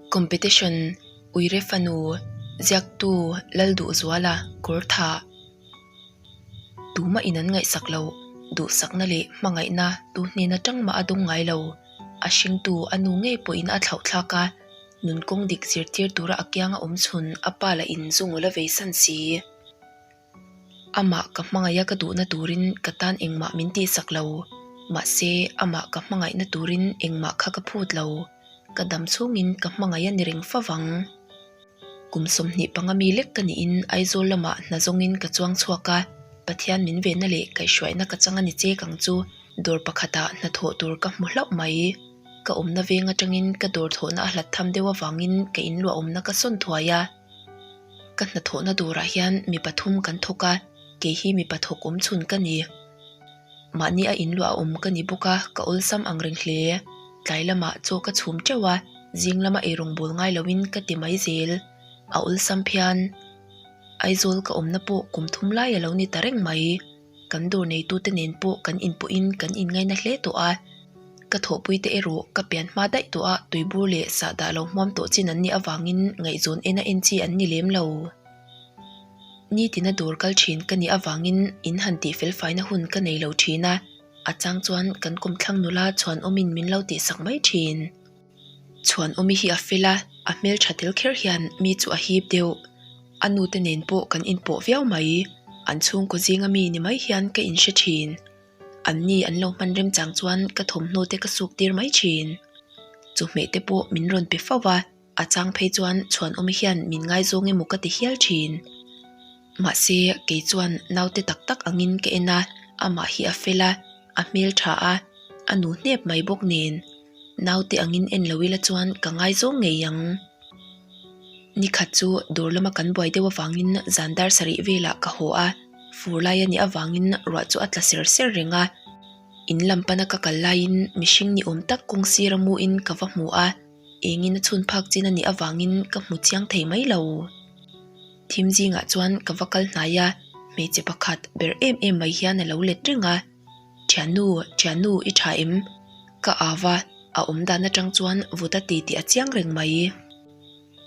Competition, Uire fanu, ziaktu Lalduhzuala, Kawrthah. Tumah in an ngaihsak lo, duhsakna leh hmangaihna tu hnen atang mah a dawng ngai lo. A hringtu a nu ngei pawhin a thlauh thlak a, nun kawng dik zirtir tura a kianga awm chhun a pa lah in zu ngul a vei san si. Amah ka hmangaih a ka duhna turin ka tan engmah min tihsak lo. Mahse, amah ka hmangaihna turin engmah kha ka phut lo. Ka dam chhungin ka hmangaih a ni reng fa vang. Kum 25 mi lek ka niin Aizawl lamah hna zawngin ka chuang chhuak a, Pathian min venna leh kaihhruaina ka chang a ni chek ang chu dawr pakhatah hnathawh tur ka hmu hlauh mai. Ka awmna veng atangin ka dawr thawhna a hlat tham deuh avangin ka inluah awmna ka sawn thuai a. Ka hnathawhna dawrah hian mi pathum kan thawk a, kei hi mipa thawk awm chhun ka ni. Mahni a inluah a awm ka ni bawk a, ka awlsam ang reng hle. Tlai lamah chaw ka chhum teuh a, zing lama eirawng bawl ngai loin ka ti mai zel. A awlsam phian. Aizawl ka awmna pawh kum thum lai a lo ni ta reng mai. Kan dawr neitute nen pawh kan inpawhin kan inngaina hle tawh a, ka thawhpuite erawh ka pian hma daih tawh a, tuibur leh sahdah lo hmuam tawh chin an nih avangin ngaihzawn ena en chi an ni lem lo. Nitina dawr kal thin ka nih avangin in han tih felfaina hun ka nei lo thin a, a chang chuan kan kawmthlang nula chhuanawmin min lo tihsak mai thin. Chhuanawmi hi a fel a, a hmeltha tel kher hian mi chu a hip deuh. A nute nen pawh kan inpawh viau mai, an chhungkaw zinga mi ni mai hian ka inhre thin. An ni an lo hman remchang chuan ka thawmhnaw te ka suk tir mai thin. Chawhmeh te pawh min rawn pe fo va, a chang phei chuan Chhuanawmi hian min ngaizawng emaw ka ti hial thin. Mahse, kei chuan naute tak tak angin ka en a, amah hi a fel a, a hmeltha a, a nu hnep mai bawk nen. Naute angin en lo ila chuan ka ngaizawng ngei ang. Nikhat chu dawr lama kan buai deuh avangin zan dar sarih velah ka haw a, fur lai a nih avangin ruah chu a tla ser ser reng a. In lam pana ka kal laiin mihring ni awm tak kawng sira muin ka va hmu a, engin a chhun phak chin a nih avangin ka hmu chiang thei mai lo. Thim zingah chuan ka va kal hnai a, hmeichhe pakhat ber em em mai hian a lo let reng a. Thiannu, thiannu i tha em? Ka au a, a awm dan atang chuan vut a ti tih a chiang reng mai.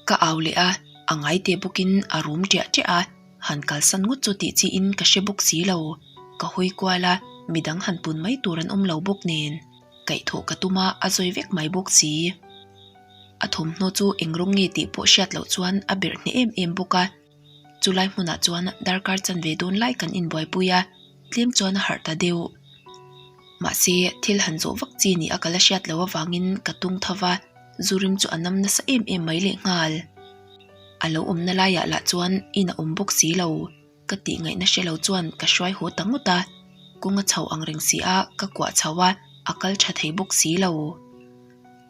Ka au leh a, a ngai teh bawkin a rum ṭiah ṭiah a, han kalsan ngawt chu tih chiin ka hre bawk si lo. Ka hawi kual a, midang han pun mai tur an awm lo bawk nen. Kaihthawh ka tum a, a zawi vek mai bawk si. A thawmhnaw chu eng rawng nge tih pawh hriat loh chuan a berh hneh em em bawk a. Chulai hmunah chuan darkar chanve dawn lai kan inbuaipui a, tlem chuan a harh ta deuh. Mahse, thil han zawh vak chi nih a ka la hriat loh avangin ka tung tho va, zu rim chu a nam nasa em em mai lehnghal. A lo awmna laiah lah chuan in a awm bawk si lo, ka tih ngaihna hre lo chuan ka hruai haw ta ngawt a, kawng a chho ang reng si a, ka kuah chho a, a kal tha thei bawk si lo.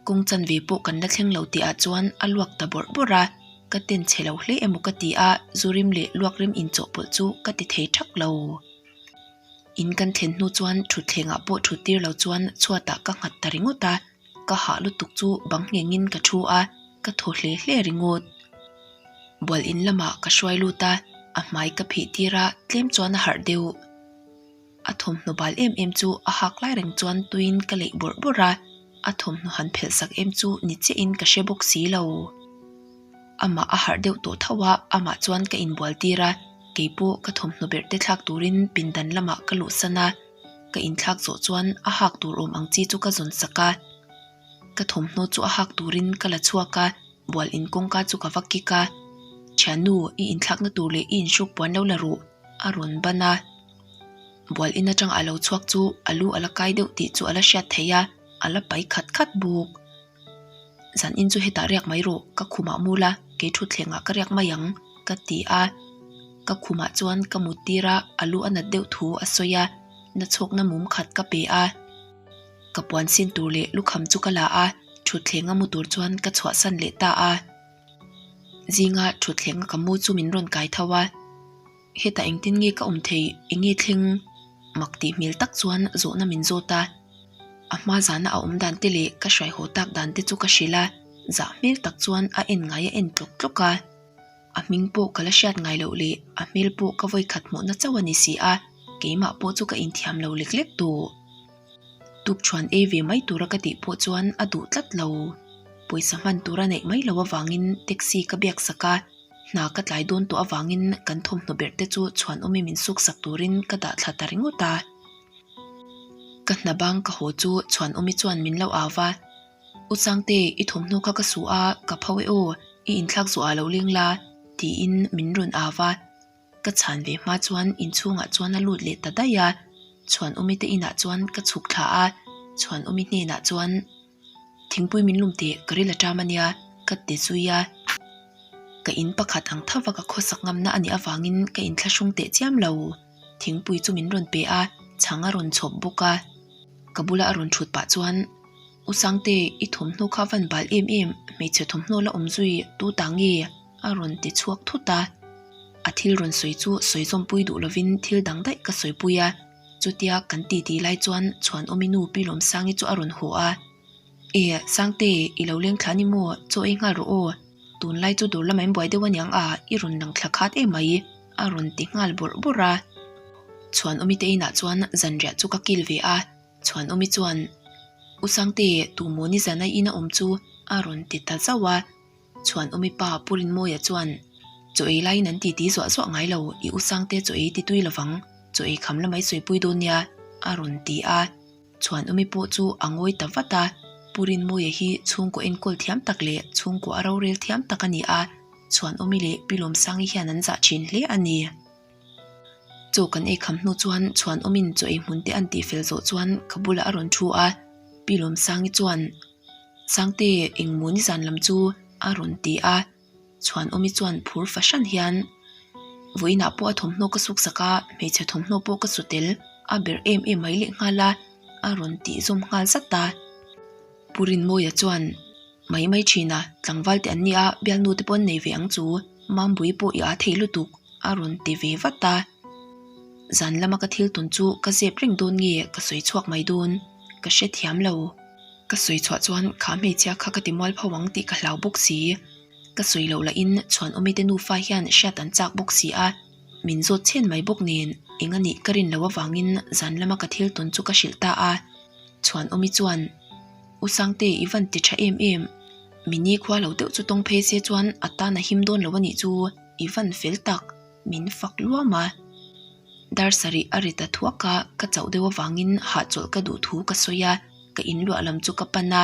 Kawng chanve pawh kan la thleng lo tih ah chuan a luak ta bawrh bawrh a, ka ten chhe lo hle emaw ka ti a, zu rim leh luak rim inchawhpawlh chu ka ti thei thak lo. In kan thlen hnu chuan thutthleng ah pawh thut tir lo chuan chhuat ah ka nghat ta ringawt a, ka hah lutuk chu bang ngheng in ka thu a, ka thaw hle hle ringawt. Bual in lamah ka hruai lut a, a hmai ka phih tir a, tlem chuan a harh deuh. A thawmhnaw bal em em chu a hak lai reng chuan tuiin ka leih bawrh bawrh a, a thawmhnaw han phelh sak em chu ni chiahin ka hre bawk si lo. Amah a harh deuh tawh tho a, amah chuan ka inbual tir a, keipawh ka thawmhnaw berh te thlak turin pindan lamah ka luhsan a, ka inthlak zawh chuan a hak tur awm ang chi chu ka zawn sak a. Ka thawmhnaw chu a hak turin ka la chhuak a, bual in kawngka chu ka va kik a, Thiannu, i inthlakna tur leh i inhruk puan lo la ruh, a rawn ban a. Bual in atang a lo chhuak chu a lu a la kai deuh tih chu a la hriat theih a, a la pai khat khat bawk. Zan in chu hetah riak mai rawh, ka khumah mu la, kei thutthlengah ka riak mai ang, ka ti a. Ka khumah chuan ka mut tir a, a lu a nat deuh thu a sawi a, na chhawkna mum khat ka pe a. Ka puan sin tur leh lukham chu ka la a, thutthleng a mu tur chuan ka chhuahsan leh ta a. Zinga thutthleng a ka mu chu min rawn kai tho a. Hetah engtin nge ka awm thei, enge thleng? Mak tih hmel tak chuan zawhna min zawt a. A hma zana a awm dan te leh ka hruai haw tak dan te chu ka hrilh a, zah hmel tak chuan a en ngai a en tlawk tlawk a. A hming pawh ka la hriat ngai loh leh a hmel pawh ka vawi khat hmuhna chauh a ni si a, keimah pawh chu ka inthiam lo lek lek tawh. Tukṭhuan ei ve mai tura ka tih pawh chuan a duh tlat lo. Pawisa hman tur a neih mai loh avangin taxi ka biak sak a, hna ka tlai dawn tawh avangin kan thawmhnaw berh te chu chhuanawmi min suk sak turin ka dah thla ta ringawt a. Ka hna bang ka haw chu chhuanawmi chuan min lo au va, U Sangte, i thawmhnaw kha ka suh a, ka pho e aw, i inthlak zawh ah lo leng la, tiin min rawn au va. Ka chhan ve hma chuan inchhungah chuan a lut leh ta daih a, Chhuanawmi te inah chuan ka chhuk thla a, Chhuanawmi hnenah chuan thingpui min lum teh ka ril a ṭam a nia ka ti zui a. Ka in pakhat ang thava ka khawsak ngamna a nih avangin ka inthlahrung teh chiam lo. Thingpui chu min rawn pe a, chhang a rawn chhawp bawk a. Ka bula a rawn ṭhut pah chuan U Sangte, i thawmhnaw kha van bal em em, hmeichhe thawmhnaw la awm zui tu ta nge? a rawn ti chhuak thut a. A thil rawn sawi chu sawi zawmpui duh lovin thil dang daih ka sawipui a. Chutia kan titi lai chuan Chhuanawmi nu Pi Lawmsangi chu a rawn haw a. E, Sangte, i lo leng thla ni maw? Chaw ei nghal rawh aw. Tunlai chu dawr lamah in buai deuh aniang a, i rawn lang thla khat em mai, a rawn ti nghal bawrh bawrh a. Chhuanawmi te inah chuan zanriah chu ka kil ve a. Chhuanawmi chuan, U Sangte, tu maw nizan a ina awm chu? a rawn ti ta zauh a. Chhuanawmi pa Pu Rinmawia chuan, Chaw ei laiin an titi zuah zuah ngai lo, i U Sangte chaw ei ti tui lovang, chaw ei kham lamah i sawipui dawn nia, a rawn ti a. Chhuanawmi pawh chu a ngawi ta vat a. Pu Rinmawia hi chhungkaw enkawl thiam tak leh chhungkaw a rorel thiam tak a ni a, Chhuanawmi leh Pi Lawmsangi hian an zah thin hle a ni. Chaw kan ei kham hnu chuan Chhuanawmin chaw ei hmun te an tih fel zawh chuan ka bulah a rawn thu a, Pi Lawmsangi chuan, Sangte, eng maw nizan lam chu? a rawn ti a, Chhuanawmi chuan phur fahran hian, Vawiinah pawh a thawmhnaw ka suk sak a, hmeichhe thawmhnaw pawh ka su tel, a ber em em mai lehnghal a, a rawn tih zawm nghal zat a. Pu Rinmawia chuan, Mai mai thin a, tlangval te an nia, bialnu te pawh an nei ve ang chu, Mambui pawh i aa thei lutuk, a rawn ti ve vat a. Zan lama ka thil tawn chu ka zep reng dawn nge ka sawi chhuak mai dawn, ka hrethiam lo. Ka sawi chhuah chuan kha hmeichhia kha ka ti mual pho ang tih ka hlau bawk si. Ka sawi loh lahin Chhuanawmi te nufa hian hriat an chak bawk si a, min zawt chhen mai bawk nen eng a nih ka rin loh avangin zan lama ka thil tawn chu ka hrilh ta a. Chhuanawmi chuan, U Sangte i van ti tha em em, mi nikhua lo deuh chu tawng phei se chuan a tan a him dawn lo a nih chu, i van fel tak, min fak luam a. Dar sarih a ri ta thuak a, ka chauh deuh avangin hahchawlh ka duh thu ka sawi a, ka inluah lam chu ka pan a,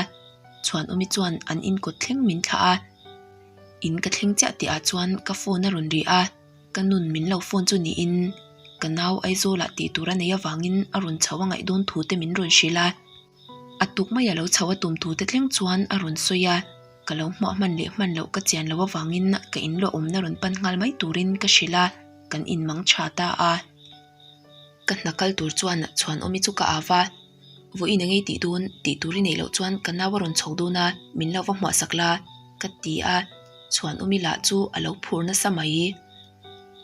Chhuanawmi chuan an inkawt thleng min thlah a. In ka thleng chiah tih ah chuan ka phone a rawn ri a, ka nun min lo phone chu niin ka nau Aizawlah tih tur a nei avangin a rawn chho a ngaih dawn thu te min rawn hrilh a. A tuk mai a lo chho a tum thu te thleng chuan a rawn sawi a, ka lo hmuah hman leh hman loh ka chian loh avangin ka inluah awmna rawn pan nghal mai turin ka hrilh a, kan inmang tha ta a. Ka hna kal tur chuan Chhuanawmi chu ka au va, Vawiin eng ei tih dawn tih tur i neih loh chuan ka nau a rawn chho dawn a, min lo va hmuah sak la, ka ti a, Chhuanawmi lah chu a lo phur nasa mai.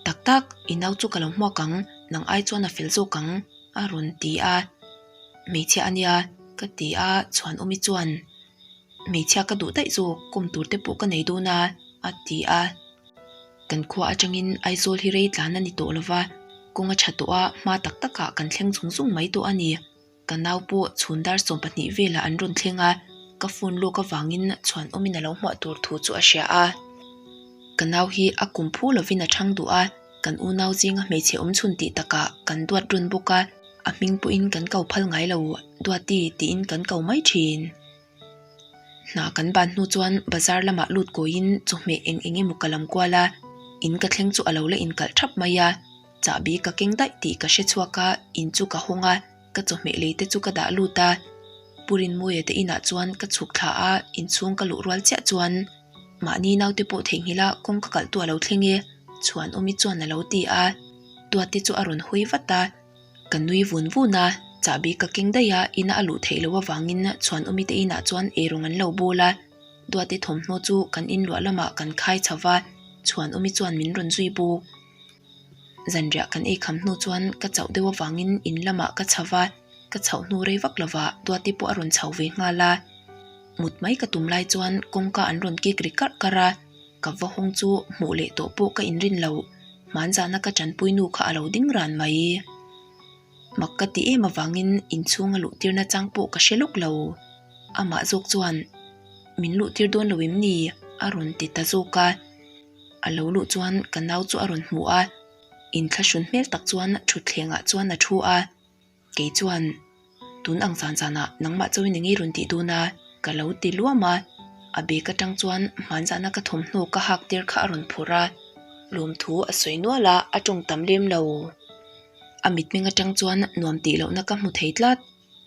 Tak tak, i nau chu ka lo hmuak ang, nang ai chuan a fel zawk ang, a rawn ti a. Hmeichhia a nia, ka ti a, Chhuanawmi chuan, Hmeichhia ka duh daih zawk, kawm tur te pawh ka nei dawn a, a ti a. Kan khua atangin Aizawl hi rei tlan a ni tawh lova, kawng a tha tawh a, hma tak takah kan thleng zung zung mai tawh a ni. Ka nau pawh chhun dar 12 velah an rawn thleng a, ka phone lawk avangin chhuanawmin a lo hmuah tur thu chu a hria a. Ka nau hi a kum phu lovin a thang duh a, kan unau zinga hmeichhe awm chhun tih takah kan duat rawn bawk a, a hming pawhin kan ko phal ngai lo, Duati tiin kan ko mai thin. Hna kan ban hnu chuan bazar lamah lut kawiin chawhmeh eng eng emaw ka lam kual a, in ka thleng chu a lo la inkalh thap mai a, chahbi ka keng daih tih ka hre chhuak a, in chu ka hawng a, ka chawhmeh lei te chu ka dah lut a. Pu Rinmawia te inah chuan ka chhuk thla a, inchhung ka luh rual chiah chuan mahni naute pawh theihnghilh a kawngka kalh tu a lo thleng e, Chhuanawmi chuan a lo ti a, Duati chu a rawn hawi vat a. Ka nui vun vun a, chahbi ka keng daih a, ina a luh theih loh avangin Chhuanawmi te inah chuan eirawng an lo bawl a, Duati thawmhnaw chu kan inluah lamah kan khai chho va, Chhuanawmi chuan min rawn zui bawk. Zanriah kan ei kham hnu chuan ka chauh deuh avangin in lamah ka chho va, ka chhoh hnu rei vak lovah Duati pawh a rawn chho ve nghal a. Mut mai ka tum lai chuan kawngka an rawn kik ri karh karh a, ka va hawng chu hmuh leh tawh pawh ka inrin lo. Hmanzahna ka tanpui nu kha a lo ding ran mai. Mak ka ti em avangin inchhunga luh tirna chang pawh ka hre lawk lo. Amah zawk chuan. Min luh tir dawn lo em ni? A rawn ti ta zawk a. A lo luh chuan ka nau chu a rawn hmu a, inthlahrun hmel tak chuan thutthlengah chuan a thu a. Kei chuan, Tun ang zan zanah nangmah chauhin eng ei rawn tih dawn a? Ka lo ti luam a. A bag atang chuan hmanzahna ka thawmhnaw ka hak tir kha a rawn phurh a. Lawmthu a sawi nual a, a tawng tam lem lo. A mitmeng atang chuan nuam tih lohna ka hmu thei tlat.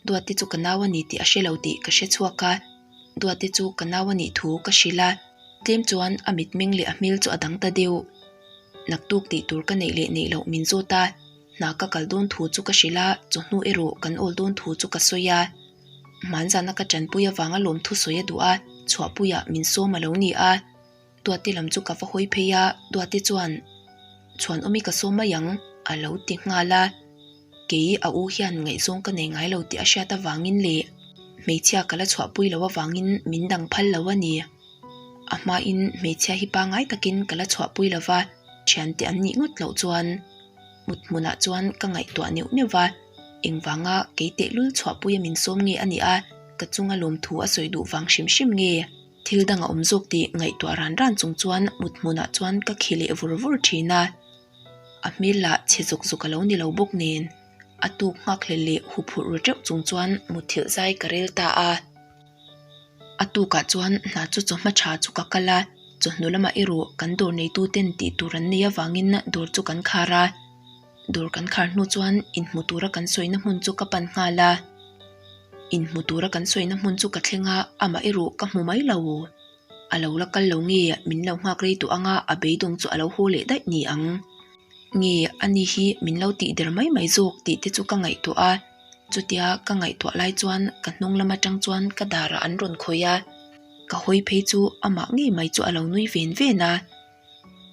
Duati chu ka nau a ni tih a hre lo tih ka hre chhuak a, Duati chu ka nau a nih thu ka hrilh a, tlem chuan a mitmeng leh a hmel chu a dang ta deuh. Naktuk tih tur ka neih leh neih loh min zawt a, hna ka kal dawn thu chu ka hrilh a, chawhnu erawh kan awl dawn thu chu ka sawi a. Hmanzana ka tanpui avanga lawmthu sawi a duh a, chhuahpuiah min sawm a lo ni a. Duati lam chu ka va hawi phei a, Duati chuan, Chhuanawmi ka sawm mai ang, a lo ti nghal a. Kei a u hian ngaihzawng ka nei ngai lo tih a hriat avangin leh hmeichhia ka la chhuahpui loh avangin min dang phal lo a ni. A hmain hmeichhia hi pangngai takin ka la chhuahpui lo va, thiante an nih ngawt loh chuan mut hmunah chuan ka ngaihtuah neuh neuh va, engvanga kei tehlul chhuahpuia min sawm nge a nih a, ka chunga lawmthu a sawi duh vang hrim hrim nge? Thil dang a awm zawk tih ngaihtuah ran ran chung chuan mut hmunah chuan ka khi leh vur vur thin a. A hmel lah chhe zawk zawk a lo ni lo bawk nen, a tuk nghak hlel leh huphurh ru teuh chung chuan mutthilh zai ka rel ta a. A tukah chuan hna chu chawhma tha chu ka kal a, chawhnu lamah erawh kan dawr neitu ten tih tur an nei avangin dawr chu kan khar a. Dawr kan khar hnu chuan inhmu tura kan sawina hmun chu ka pan nghal a. Inhmu tura kan sawina hmun chu ka thleng a, amah erawh ka hmu mai lo. A lo la kal lo nge min lo nghak rei tawh anga a beidawng chu a lo haw leh daih ni ang. Nge ani hi min lo tih der mai mai zawk tih te chu ka ngaihtuah a, chutia ka ngaihtuah lai chuan ka hnung lam atang chuan ka darah an rawn khawih a, ka hawi phei chu amah ngei mai chu a lo nui ven ven a.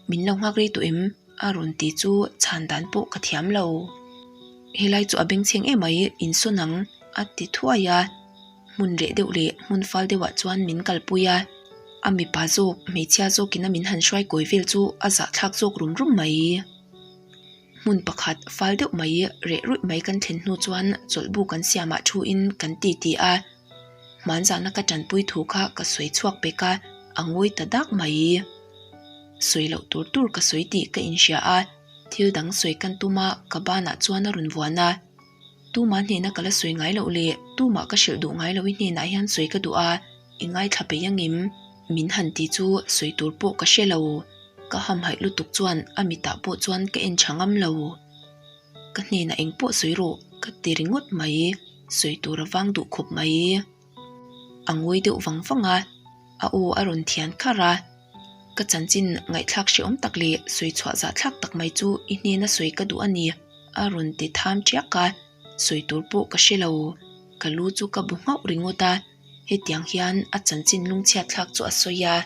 Min lo nghak rei tawh em? A rawn ti chu chhan dan pawh ka thiam lo. Helai chu a bengchheng em mai, insawn ang a ti thuai a. Hmun reh deuh leh hmun fal deuhah chuan min kalpui a. A mipa zawk, hmeichhia zawkina min han hruai kawi vel chu a zahthlak zawk rum rum mai. Hmun pakhat fal deuh mai, reh ruih mai kan thlen hnu chuan chawlhbu kan siamah thuin kan ti ti a. Hmanzahna ka tanpui thu kha ka sawi chhuak pek a, a ngawi ta dak mai. Sawi loh tur tur ka sawi tih ka inhria a, thil dang sawi kan tum a, ka banah chuan a rawn vuan a. Tumah hnena ka la sawi ngai loh leh tumah ka hrilh duh ngai loh i hnenah hian sawi ka duh a, i ngaithla peih angem? Min han ti chu sawi tur pawh ka hre lo. Ka hamhaih lutuk chuan a mitah pawh chuan ka en tha ngam lo. Ka hnenah eng pawh sawi rawh ka ti ringawt mai, sawi tur a vang duh khawp mai. A ngawi deuh vang vang a, a aw a rawn thian kharh a. Ka chanchin ngaihthlak hrehawm tak leh sawi chhuah zahthlak tak mai chu i hnena sawi ka duh a ni, a rawn ti tham ṭiak a, sawi tur pawh ka hre lo. Ka lu chu ka bu nghauh ringawt a, hetiang hian a chanchin lungchhiat thlak chu a sawi a.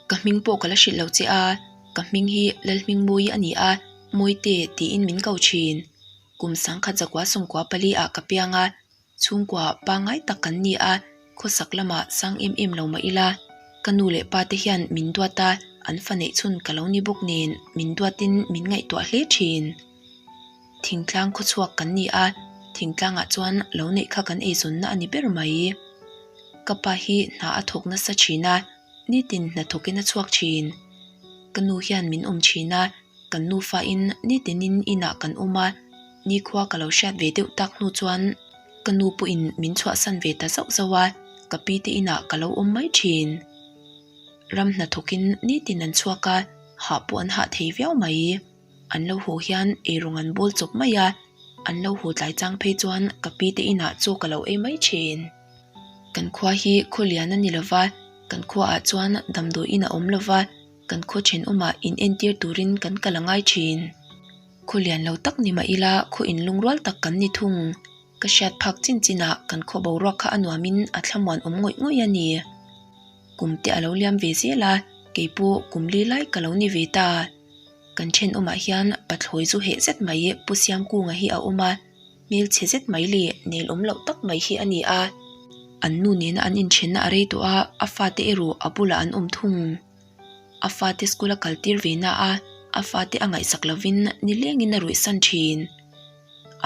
Ka hming pawh ka la hrilh lo che a, ka hming hi Lalhmingmawi a ni a, Mawite tiin min ko thin. Kum sangkhat zakua sawmkua pali ah ka piang a, chhungkua pangngai tak kan ni a, khawsak lamah sang em em lo mah ila, ka nu leh pa te hian min duat a, an fa neih chhun ka lo ni bawk nen min duatin min ngaihtuah hle thin. Thingtlang khawchhuak kan ni a, thingtlangah chuan lo neih kha kan eizawnna a ni ber mai. Ka pa hi hna a thawk nasa thin a, nitin hnathawkin a chhuak thin. Ka nu hian min awm thin a, kan nufain nitinin inah kan awm a, nikhua ka lo hriat ve deuh tak hnu chuan ka nu pawhin min chhuahsan ve ta zauh zauh a, ka pi te inah ka lo awm mai thin. Ram hnathawkin nitin an chhuak a, hah pawh an hah thei viau mai. An lo haw hian eirawng an bawl chawp mai a, an lo haw tlai chang phei chuan ka pi te inah chaw ka lo ei mai thin. Kan khua hi khaw lian a ni lo va, kan khuaah chuan damdawiin a awm lo va, kan khaw thenawmah in entir turin kan kal a ngai thin. Khaw lian lo tak ni mah ila khaw inlungrual tak kan ni thung. Ka hriat phak chin chinah kan khaw boruak kha a nuamin a thlamuan awm ngawih ngawih a ni. Kum te a lo liam ve zel a, kei pawh kum li lai ka lo ni ve ta. Kan thenawmah hian pathlawi zu heh zet mai Pu Siamkunga hi a awm a, hmelchhe zet mai leh nel awm loh tak mai hi a ni a. An nu nena an inthenna a rei tawh a, a fate erawh a bulah an awm thung. A fate school a kal tir ve na a, a fate a ngaihsak lovin nilengin a ruihsan thin.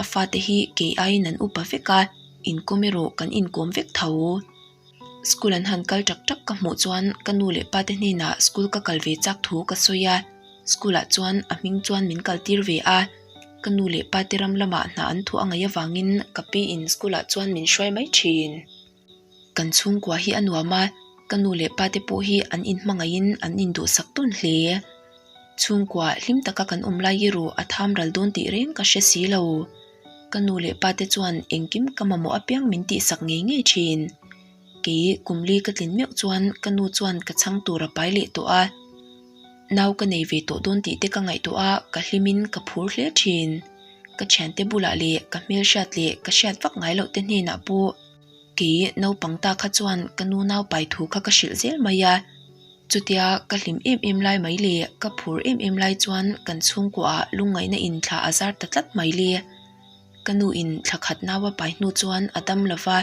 A fate hi kei aiin an upa vek a, inkawm erawh kan inkawm vek tho. School an han kal tak tak ka hmuh chuan ka nu leh pa te hnenah school ka kal ve chak thu ka sawi a, school ah chuan a hming chuan min kal tir ve a, ka nu leh pa te ram lamah hna an thuah a ngaih avangin ka pi in school ah chuan min hruai mai thin. Kan chhungkua hi a nuam a, ka nu leh pa te pawh hi an inhmangaihin an induhsak tawn hle. Chhungkua hlim taka kan awm lai erawh a tham ral dawn tih reng ka hre si lo. Ka nu leh pa te chuan engkim ka mamawh apiang min tihsak ngei ngei thin. Kei kum li ka tlin meuh chuan ka nu chuan ka chhang tur a pai leh tawh a. Nau ka nei ve tawh dawn tih te ka ngaihtuah a, ka hlimin ka phur hle thin. Ka thiante bulah leh ka hmelhriat leh ka hriat vak ngai loh te hnenah pawh kei naupang ta kha chuan ka nu nau pai thu kha ka hrilh zel mai a. Chutia ka hlim em em lai mai leh ka phur em em lai chuan kan chhungkuaah lungngaihna in thla a zar ta tlat mai le. Ka nu in thla khat nau a pai hnu chuan a dam lo va,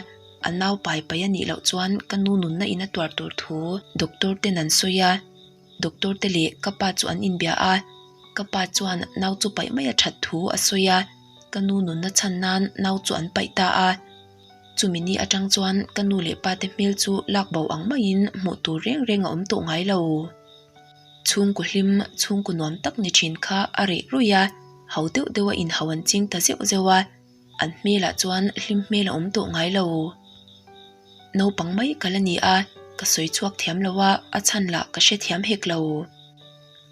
a nau pai pai a nih loh chuan ka nu nunna in a tuar tur thu doctor ten an sawi a. Doctor te leh ka pa chu an inbia a, ka pa chuan nau chu paih mai a that thu a sawi a, ka nu nunna chhan nan nau chu an paih ta a. Chumi ni atang chuan ka nu leh pa te hmel chu lak bo ang maiin hmuh tur reng reng a awm tawh ngai lo. Chhungkaw hlim, chhungkaw nuam tak ni thin kha a reh ruih a, ho deuh deuh a inhau an ching ta zeuh zeuh a, an hmelah chuan hlim hmel a awm tawh ngai lo. Naupang mai ka la ni a, ka sawi chhuak thiam lo a, a chhan lah ka hre thiam hek lo.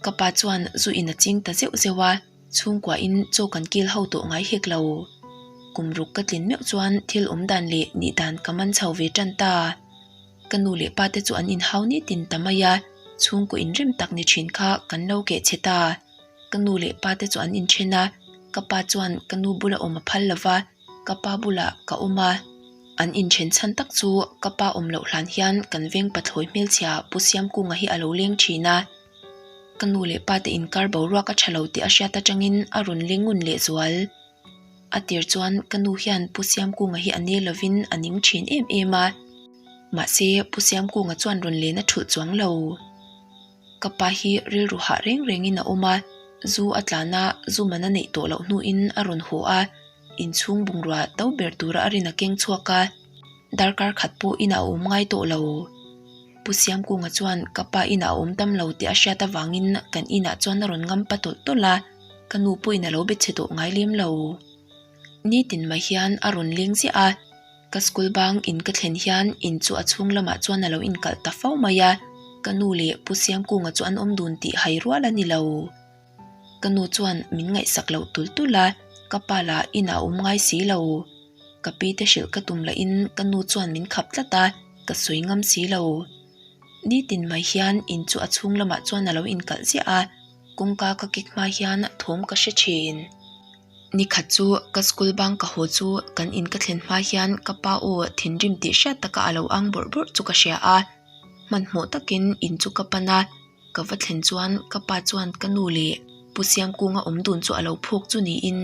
Ka pa chuan zu in a ching ta zeuh zeuh a. Chhungkuahin chaw kan kil ho tawh ngai hek lo. Kum ruk ka tlin meuh chuan thil awm dan leh nih dan ka man chho ve tan ta. Ka nu leh pa te chu an inhau nitin ta mai a, chhungkaw inrem tak ni thin kha kan lo keh che ta. Ka nu leh pa te chu an inthen a, ka pa chuan ka nu bula awm a phal lo va, ka pa bulah ka awm a. An inthen chhan tak chu ka pa awm loh hlan hian kan veng pathlawi hmelchhia Pu Siamkunga hi a lo leng thin a. Ka nu leh pa te inkar boruak a tha lo tih a hriat atangin a rawn leng ngun leh zual. A tir chuan ka nu hian Pu Siamkunga hi a nel lovin a ning thin em em a. Mahse Pu Siamkunga chuan rawn len a thulh chuang lo. Ka pa hi rilru hah reng rengin a awm a, zu a tlan a, zu man a neih tawh loh hnuin a rawn haw a, inchhung bungrua to ber tura a rin a keng chhuak a. Darkar khat pawh inah a awm ngai tawh lo. Pu Siamkunga chuan ka pa inah a awm tam lo tih a hriat avangin kan inah chuan a rawn ngam pa tawlh tawlh a, ka nu pawhin a lo be chhe tawh ngai lem lo. Nitin mai hian a rawn leng ziah a, ka school bang in ka thlen hian in chu a chhung lamah chuan a lo inkalh ta fo mai a, ka nu leh Pu Siamkunga chu an awm dun tih hai rual a ni lo. Ka nu chuan min ngaihsak loh tulh tulh a, ka pa lah inah a awm ngai si lo. Ka pi te hrilh ka tum lahin ka nu chuan min khap tlat a, ka sawi ngam si lo. Nitin mai hian in chu a chhung lamah chuan a lo inkalh ziah a, kawngka ka kik hma hian thawm ka hre thin. Nikhat chu ka school bang ka haw chu kan in ka thlen hma hian ka pa aw thinrim tih hriat taka a lo ang bawrh bawrh chu ka hria a, hmanhmawh takin in chu ka pan a. Ka va thlen chuan ka pa chuan ka nu leh Pu Siamkunga awm dun chu a lo phuk chu niin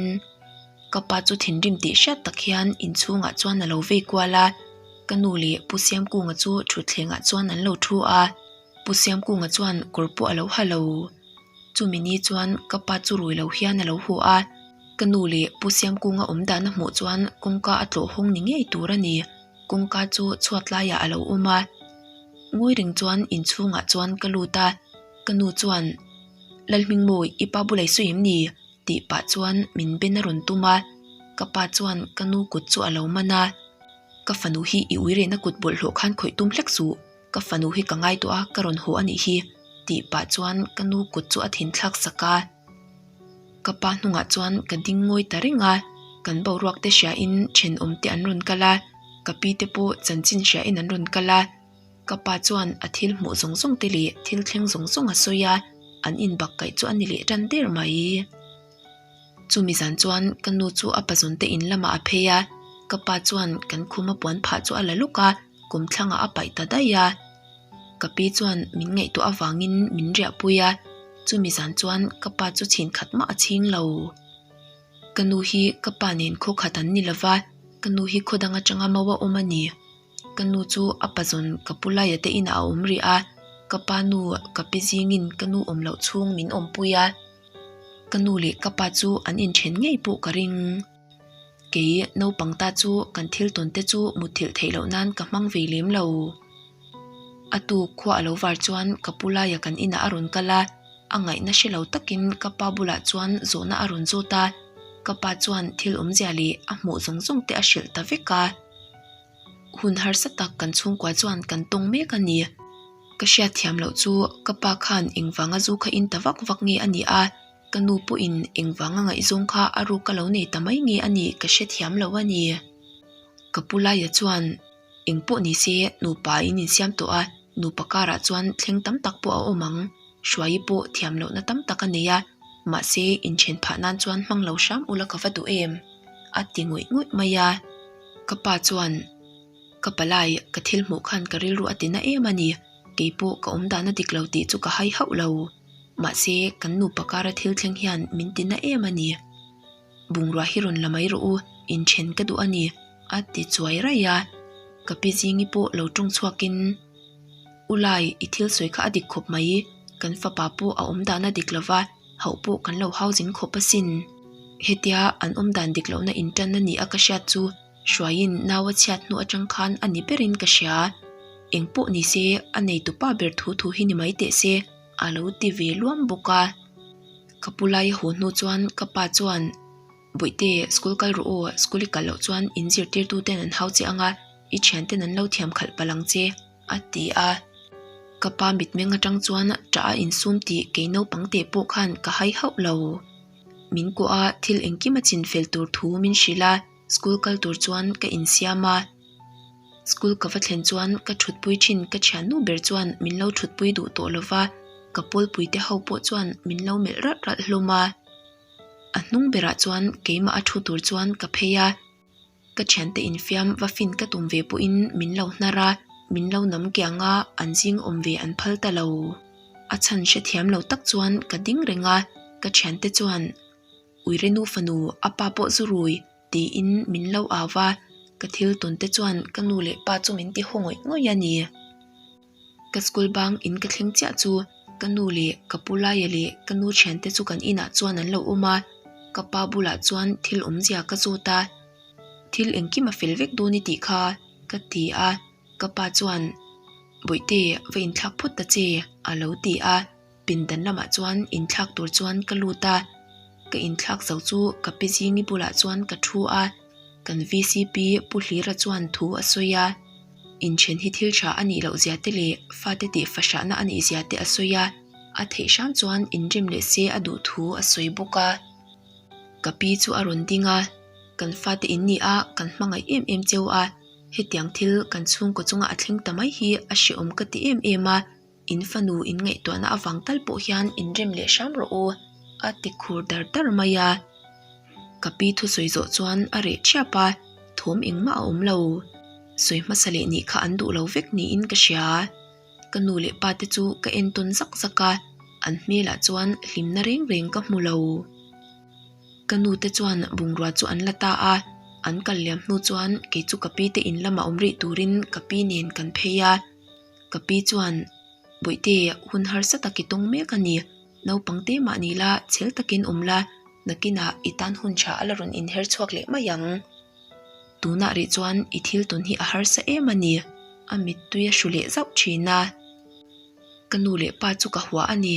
ka pa chu thinrim tih hriat tak hian inchhungah chuan a lo vei kual a, ka nu leh Pu Siamkunga chu thutthlengah chuan an lo thu a, Pu Siamkunga chuan kawr pawh a lo ha lo. Chumi ni chuan ka pa chu rui lo hian a lo hu a, ka nu leh Pu Siamkunga awm dan a hmuh chuan kawngka a tlawh hawng ni ngei tur a ni. Kawngka chu chhuat laiah a lo awm a, ngawi reng chuan inchhungah chuan ka lut a, ka nu chuan, Lalhmingmawi, i pa bulah i sawi em ni? tih pah chuan min ben a rawn tum a, ka pa chuan ka nu kut chu a lo man a, Ka fanu hi i ui rehna kut bawlhhlawh khan khawih tum hlek suh, ka fanu hi ka ngai tawh a, ka rawn haw a nih hi, tih pah chuan ka nu kut chu a thinthlak sak a. Ka pa hnungah chuan ka ding ngawi ta reng a, kan boruak te hriain thenawm te an rawn kal a, ka pi te pawh chanchin hriain an rawn kal a, ka pa chuan a thil hmuh zawng zawng te leh thil thleng zawng zawng a sawi a, an inbak kaih chu a ni leh tan der mai. Chumi zan chuan ka nu chu a pazawn te in lamah a phei a, ka pa chuan kan khuma puan phah chu a la lawk a, kawmthlangah a paih ta daih a. Ka pi chuan min ngaihtuah avangin min riahpui a, chumi zan chuan ka pa chu chhin khat mah a chhing lo. Ka nu hi ka pa nen khaw khat an ni lova, ka nu hi khaw dang atanga mau a awm a ni. Ka nu chu a pazawn ka pu laia te inah a awm rih a, ka pa nu ka pi zingin ka nu awm loh chhung min awmpui a, ka nu leh ka pa chu an inthen ngei pawh ka ring. Kei naupang ta chu kan thil tawn te chu mutthilh theih loh nan ka hmang ve lem lo. A tuk khua a lo var chuan ka pu laia kan inah a rawn kal a, a ngaihna hre lo takin ka pa bulah chuan zawhna a rawn zawt a, ka pa chuan thil awmzia leh a hmuh zawng zawng te a hrilh ta vek a. Hun harsa tak kan chhungkua chuan kan tawng mek a ni. Ka hriat thiam loh chu ka pa khan engvanga zu kha in ta vak vak nge a ni a, ka nu pawhin engvanga ngaihzawng kha a ruk a lo nei ta mai nge a nih ka hrethiam lo a ni. Ka pu laia chuan eng pawh ni se nupa in insiam tawh a, nupa karah chuan thleng tam tak pawh a awm ang. Hruaii pawh thiam lohna tam tak a nei a, mahse inthen phah nan chuan hmang lo hram ula ka va duh em? a ti ngawih ngawih mai a. Ka pa chuan ka palai ka thil hmuh khan ka rilru a ti na em a ni, kei pawh ka awm dan a dik lo tih chu ka hai hauh lo. Mahse kan nupa kara thil thleng hian min ti na em a ni. Bungrua hi rawn la mai rawh u, inthen ka duh a ni, a ti chuai raih a. Ka pi zingi pawh lo tawng chhuakin, U Lai, i thil sawi kha a dik khawp mai, kan fapa pawh a awm dan a dik lo va, hauh pawh kan lo hau zing khawp asin. Hetia an awm dan dik lohna intan a ni a ka hriat chu Hruaiin nau a chhiat hnu atang khan a ni berin ka hria. Eng pawh ni se, a neitupa ber thu thu hi ni mai teh se, a lo ti ve luam bawk a. Ka pu lai a haw hnu chuan ka pa chuan, Bawihte, school kal rawh aw, school i kal loh chuan in zirtirtu ten an hau che ang a, i thianten an lo thiam khalh palh ang che, a ti a. Ka pa mitmeng atang chuan ṭah a insum tih kei naupang teh pawh khan ka hai hauh lo. Min kuah a, thil engkim a chin fel tur thu min hrilh a, school kal tur chuan ka insiam a. School ka va thlen chuan ka thutpui thin ka thiannu ber chuan min lo thutpui duh tawh lo va, ka pawlpui te ho pawh chuan min lo melh ralh ralh hlawm a. A hnung berah chuan keimah a thu tur chuan ka phei a, ka thiante infiam va fin ka tum ve pawhin min lo hnar a, min lo nam kiang a, an zing awm ve an phal ta lo. A chhan hrethiam lo tak chuan ka ding reng a, ka thiante chuan Uirenu fanu a pa pawh zu rui tiin min lo au va, ka thil tawn te chuan ka nu leh pa chu min ti haw ngawih ngawih a ni. Ka school bang in ka thleng chiah chu ka nu leh ka pu laia leh ka nu thiante chu kan inah chuan an lo awm a, ka pa bulah chuan thil awmzia ka zawt a, thil engkim a fel vek dawn i tih kha ka ti a, ka pa chuan Bawihte va inthlak phawt ta che a lo ti a. Pindan lamah chuan inthlak tur chuan ka lut a, ka inthlak zo chu ka pi zingi bulah chuan ka thu a, kan vcp Pu Hlira chuan thu a sawi a, inthen hi thil tha a nih loh zia te leh fate tih fahrahna a nih zia te a sawi a, a theih hram chuan inrem leh se a duh thu a sawi bawk a. Ka pi chu a rawn ding a, kan fate in ni a, kan hmangaih em em cheu a, hetiang thil kan chhungkaw chunga a thleng ta mai hi a hrehawm ka ti em em a, In fanu in ngaihtuahna avang tal pawh hian inrem leh hram rawh u, a ti khur dar dar mai a. Ka pi thusawi zawh chuan a reh thiap a, thawm engmah a awm lo. Sawi hmasa leh nih kha an duh lo vek niin ka hria. Ka nu leh pa te chu ka entawn zak zak a, an hmelah chuan hlimna reng reng ka hmu lo. Ka nu te chuan bungrua chu an la ta a, an kal liam hnu chuan kei chu ka pi te in lamah awm rih turin ka pi nen kan phei a. Ka pi chuan, Bawihte, hun harsa tak i tawng mek a ni. Naupang te mah ni la, chhel takin awm la, nakinah i tan hun tha a la rawn inher chhuak leh mai ang. Tunah rih chuan i thil tawn hi a harsa em a ni, a mittui a hru leh zauh thin a. Ka nu leh pa chu ka hua a ni.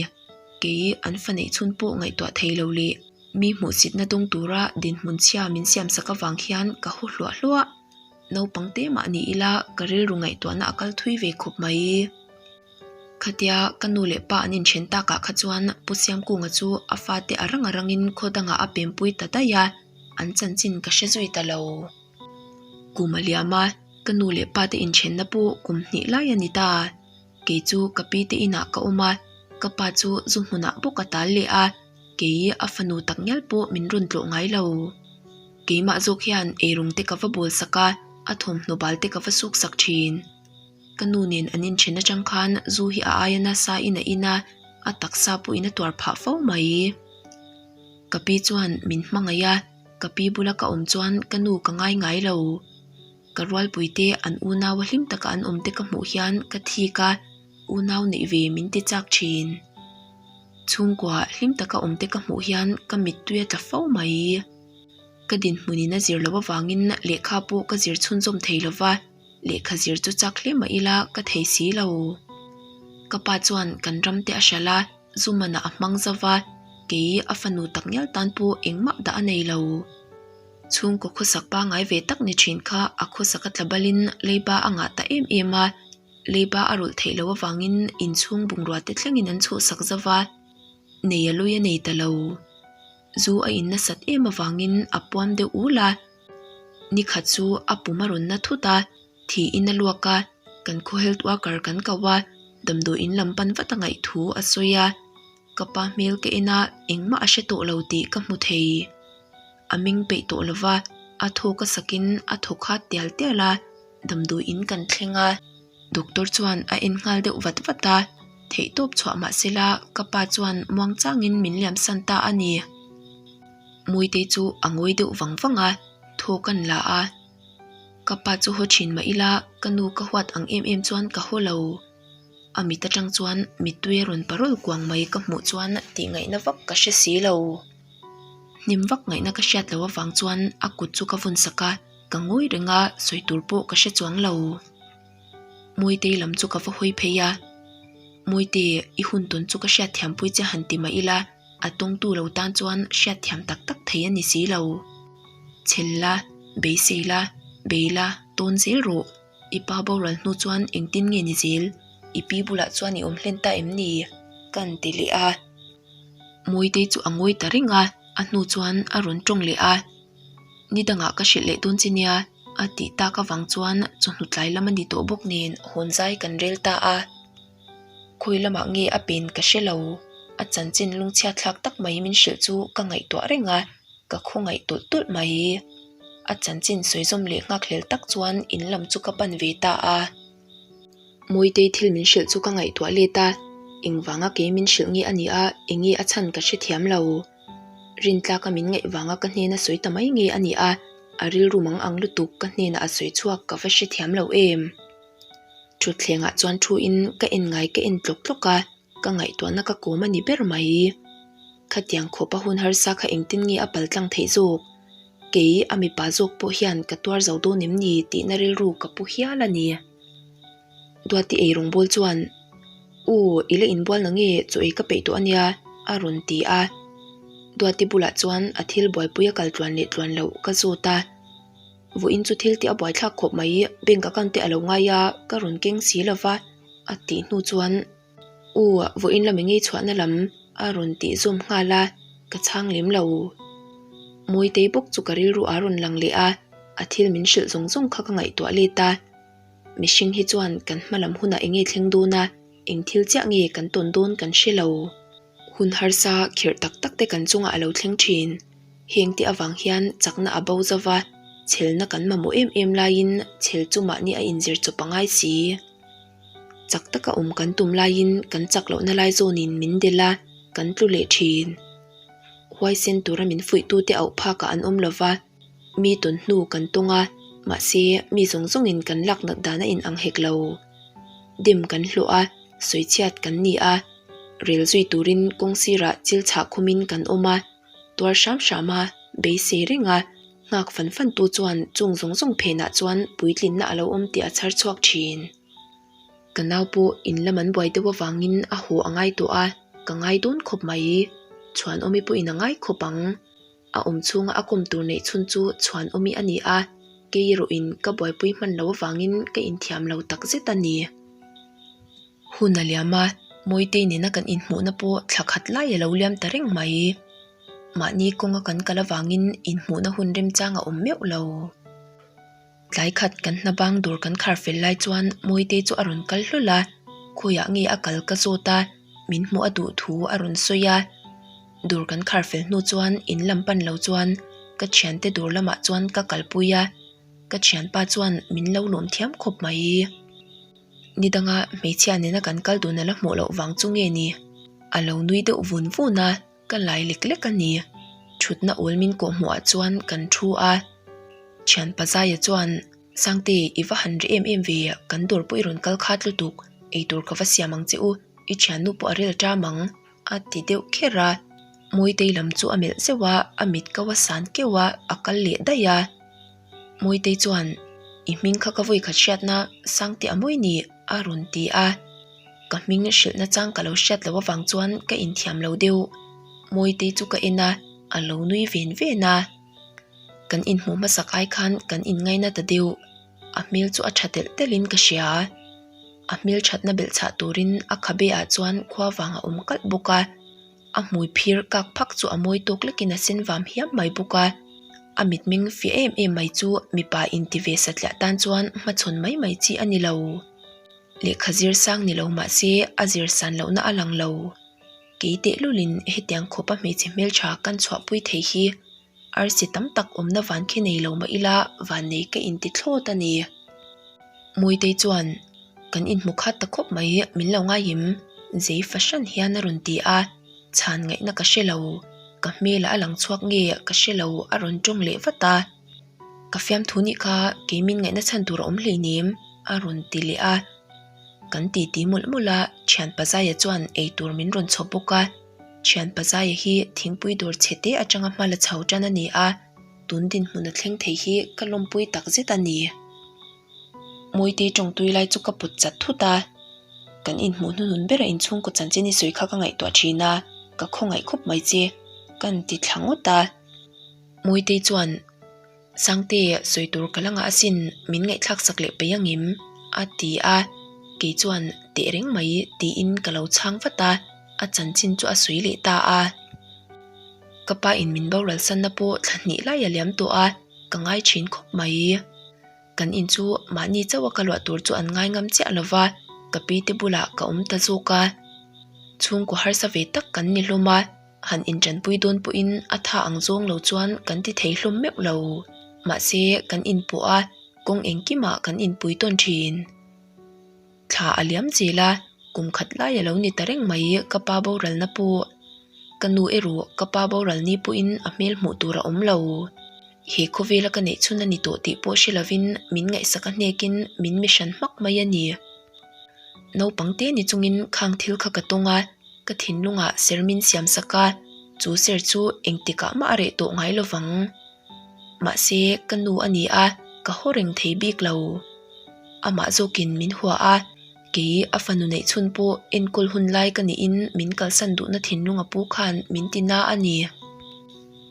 Kei an fa neih chhun pawh ngaihtuah thei lo leh mi hmuhsitna dawng tura dinhmun chhia min siamsak avang hian ka haw hluah hluah. Naupang te mah ni ila ka rilru ngaihtuahna a kal thui ve khawp mai. Khatia ka nu leh pa an inthen takah kha chuan Pu Siamkunga chu a fate a rang a rangin khaw dangah a pempui ta daih a, an chanchin ka hre zui ta lo. Kum a liam a, ka nu leh pa te inthenna pawh kum hnih lai a ni ta. Kei chu ka pi te inah ka awm a, ka pa chu zu hmunah bawk a tal leh a, kei a fanu tak ngial pawh min rawn tlawh ngai lo. Keimah zawk hian eirawng te ka va bawl sak a, a thawmhnaw bal te ka va suk sak thin. Ka nu nen an inthen atang khan zu hi a aia nasa in a in a, a taksa pawhin a tuar phah fo mai. Ka pi chuan min hmangaih a, ka pi bula ka awm chuan ka nu ka ngai ngai lo. Ka rualpui te an unau a hlim taka an awm te ka hmuh hian ka thik a, unau neih ve min ti chak thin. Chhungkua hlim taka awm te ka hmuh hian ka mittui a tla fo mai. Ka dinhmunin a zir loh avangin lehkha pawh ka zir chhunzawm thei lo va. Lehkha zir chu chak hle mah ila ka thei si lo. Ka pa chuan kan ram te a hralh a, zu manah a hmang zauh va, kei a fanu tak ngial tan pawh engmah dah a nei lo. Chhungkaw khawsak pangngai ve tak ni thin kha a khawsak a tla balin leiba a ngah ta em em a, leiba a rawlh theih loh avangin inchhung bungrua te thlengin an chhuhsak zauh va, nei a lui a nei ta lo. Zu a in nasat em avangin a puam deuh ul a, nikhat chu a pum a rawn na thut a, thiin a luak a, kan khaw health worker kan ko a, damdawi in lam pan vat a ngaih thu a sawi a, ka pa hmel ka en a, engmah a hre tawh lo tih ka hmu thei. A ming peih tawh lo va, a thawk a sakin a thaw khat tial tial a, damdawi in kan thleng a. Doctor chuan a en nghal deuh vat vat a, theihtawp chhuah mah sela ka pa chuan muang changin min liam san ta a ni. Mawitei chu a ngawi deuh vang vang a, thaw kan la a. Ka pa chu haw thin mah ila ka nu ka huat ang em em chuan ka haw lo. A mit atang chuan mittui a rawn parawl kuang mai ka hmuh chuan tih ngaihna vak ka hre si lo. Hnim vak ngaihna ka hriat loh avang chuan a kut chu ka vawn sak a, ka ngawi reng a, sawi tur pawh ka hre chuang lo. Mawitei lam chu ka va hawi phei a, Mawite, i hun tawn chu ka hriatthiampui che han ti mah ila, a tawngtu lo tan chuan hriatthiam tak tak thei a ni si lo. Chhel la, beisei la, bei la, tawn zel rawh. I pa boral hnu chuan engtin nge ni zel? I pi bulah chuan i awm hlen ta em ni? Ka han ti leh a. Mawitei chu a ngawi ta reng a, a hnu chuan a rawn tawng leh a. Ni dangah ka hrilh leh dawn che nia, a tih tak avang chuan chawhnu tlai lam a ni tawh bawk nen hawn zai kan rel ta a. Khawi lamah nge a pen ka hre lo, a chanchin lungchhiat thlak tak mai min hrilh chu ka ngaihtuah reng a, ka khawngaih tawlh tawlh mai. A chanchin sawi zawm leh nghakhlel tak chuan in lam chu ka pan ve ta a. Mawitei thil min hrilh chu ka ngaihtuah let a, engvanga kei min hrilh nge a nih a, enge a chhan ka hrethiam lo. Rintlaka min ngaih vanga ka hnena sawi ta mai nge a nih a, a rilru mang ang lutuk ka hnenah a sawi chhuak ka va hrethiam lo em. Thutthlengah chuan thu in ka en ngai ka en tlawk tlawk a, ka ngaihtuahna ka kawm a ni ber mai. Khatiang khawpa hun harsa kha engtin nge a pal tlang theih zawk? Kei a mipa zawk pawh hian ka tuar zo dawn em ni tihna rilru ka pu hial a ni. Duati eirawng bawl chuan, U, i la inbual na nge chaw ei ka peih tawh a nia, a rawn ti a. Duati bulah chuan a thil buaipui a kal tluan leh tluan loh ka zawt a. Vawiin chu thil tih a buaithlak khawp mai, bank account te a lo ngai a, ka rawn keng si lo va, a tih hnu chuan U, vawiin lam engei chhuahna lam a rawn tih zawm nghal a, ka chhang lem lo. Mawitei bawk chu ka rilru a rawn lang leh a, a thil min hrilh zawng zawng kha ka ngaihtuah let a. Mihring hi chuan kan hma lam hunah enge thleng dawn a, eng thil chiah nge kan tawn dawn kan hre lo. Hun harsa khirh tak tak te kan chungah a lo thleng thin. Heng te avang hian chakna a bo zo va, chhelna kan mamawh em em laiin chhel chu mahni a inzir chawp a ngai si. Chak taka awm kan tum laiin kan chak lohna lai zawnin min delh a, kan tlu leh thin. Huaisen tura min fuihtute auh phakah an awm lo va. Mi tawn hnu kan tawng a, mahse mi zawng zawngin kan lak nat dan a inang hek lo. Dem kan hlawh a, sawichhiat kan ni a, rel zui turin kawng sirah chil chhah khumin kan awm a, tuar hram hram a, beisei reng a, nghak fan fan tu chuan chung zawng zawng phenah chuan puitlinna a lo awm tih a chhar chhuak thin. Ka nau pawh in lam an buai deuh avangin a haw a ngai tawh a, ka ngai dawn khawp mai. Chhuanawmi pawhin a ngai khawp ang. A awm chhunga a kawm tur neih chhun chu Chhuanawmi a ni a, kei erawhin ka buaipui hman lo avangin ka inthiam lo tak zet a ni. Hun a liam a, Mawitei nena kan inhmuhna pawh thla khat lai a lo liam ta reng mai. Mahni kawnga kan kal avangin inhmuhna hun remchang a awm meuh lo. Tlai khat kan hna bang dawr kan khar fel lai chuan Mawitei chu a rawn kal hlawl a, khawiah nge a kal ka zawt a, min hmuh a duh thu a rawn sawi a. Dawr kan khar fel hnu chuan in lam pan lo chuan ka thiante dawr lamah chuan ka kalpui a, ka thianpa chuan min lo lawm thiam khawp mai. Ni danga hmeichhia nena kan kal dun a la hmuh loh vang chu nge ni? A lo nui deuh vun vun a. Ka lai lek lek a ni. Thutna awl min kawh hmuhah chuan kan thu a. Thianpa Zaia chuan, Sangte, i va han ri em em ve, kan dawr pawh i rawn kal khat lutuk, eitur ka va siam ang che u, i thiannu pawh a rel ṭam ang, a ti deuh kher a. Mawitei lam chu a melh zeuh a, a mit ko a san keuh a, a kal leh daih a. Mawitei chuan. I hming kha ka vawi khat hriatna Sangte a mawi ni a rawn ti a. Ka hming hrilhna chang ka lo hriat loh avang chuan ka inthiam lo deuh. Mawitei chu ka en a, a lo nui ven ven a. Kan inhmuh hmasak ai khan kan inngaina ta deuh. A hmel chu a tha telh telhin ka hria. A hmel thatna belh chhah turin a khabe ah chuan khua vang a awm kalh bawk a. A hmui phir kak phak chu a mawi tawk lekin a sen vam hiam mai bawk a. A mitmeng fiah em em mai chu mipa inti ve satliah tan chuan hmachhawn mai mai chi a ni lo. Lehkha zir sang ni lo mah se a zir san lohna a lang lo. Kei tehlulin hetiang khawpa hmeichhe hmeltha kan chhuahpui thei hi arsi tam tak awmna van khi nei lo mah ila vannei ka inti thlawt a ni. Mawitei chuan kan inhmu khat ta khawp mai min lo ngaihim zei fahran hian a rawn ti a, chhan ngaihna ka hre lo. Ka hmelah a lang chhuak nge ka hre lo a rawn tawng leh vat a. Ka fiamthu nih kha kei min ngaihna chhan tur a awm hleinem a rawn ti leh a. Kan titi mawlh mawlh a, thian Pazaia chuan eitur min rawn chhawp bawk a. Thian Pazaia hi thingpui dawr chhe te atanga hma la chho tan a ni a, tun dinhmun a thleng thei hi ka lawmpui tak zet a ni. Mawitei tawngtui lai chu ka pawt chat thut a, kan inhmuh hnuhnun bera inchhungkaw chanchin i sawi kha ka ngaihtuah thin a, ka khawngaih khawp mai che, ka inti thla ngawt a. Mawitei chuan, Sangte, sawi tur ka la ngah asin, min ngaihthlak sak leh peih angim? a ti a, kei chuan teh reng mai tiin ka lo chhang vat a, a chanchin chu a sawi leh ta a. Ka pa in min boral sanna pawh thla hnih lai a liam tawh a, ka ngai thin khawp mai. Kan in chu mahni chauh a ka luah tur chu an ngai ngam chiah lo va, ka pi te bulah ka awm ta zawk a. Chhungkaw harsa ve tak kan ni hlawm a. Han intanpui dawn pawhin a tha ang zawng lo chuan kan ti thei hlawm meuh lo. Mahse, kan inpawh a, kawng engkimah kan inpui tawn thin. Thla a liam zel a, kum khat lai a lo ni ta reng mai ka pa boralna pawh. Ka nu erawh ka pa boral ni pawhin a hmel hmuh tur a awm lo. He khawvela ka neih chhun a ni tawh tih pawh hre lovin min ngaihsak a hnekin min mi hran hmak mai a ni. Naupang te ni chungin khang thil kha ka tawng a. Ka thinlungah ser min siam sak a, chu ser chu engtikah mah a reh tawh ngai lo vang. Mahse, ka nu a ni a, ka haw reng thei bik lo. Amah zawkin min hua a, kei a fanu neih chhun pawh enkawl hun lai ka niin min kalsan duhna thinlung a pu khan min ti na a ni.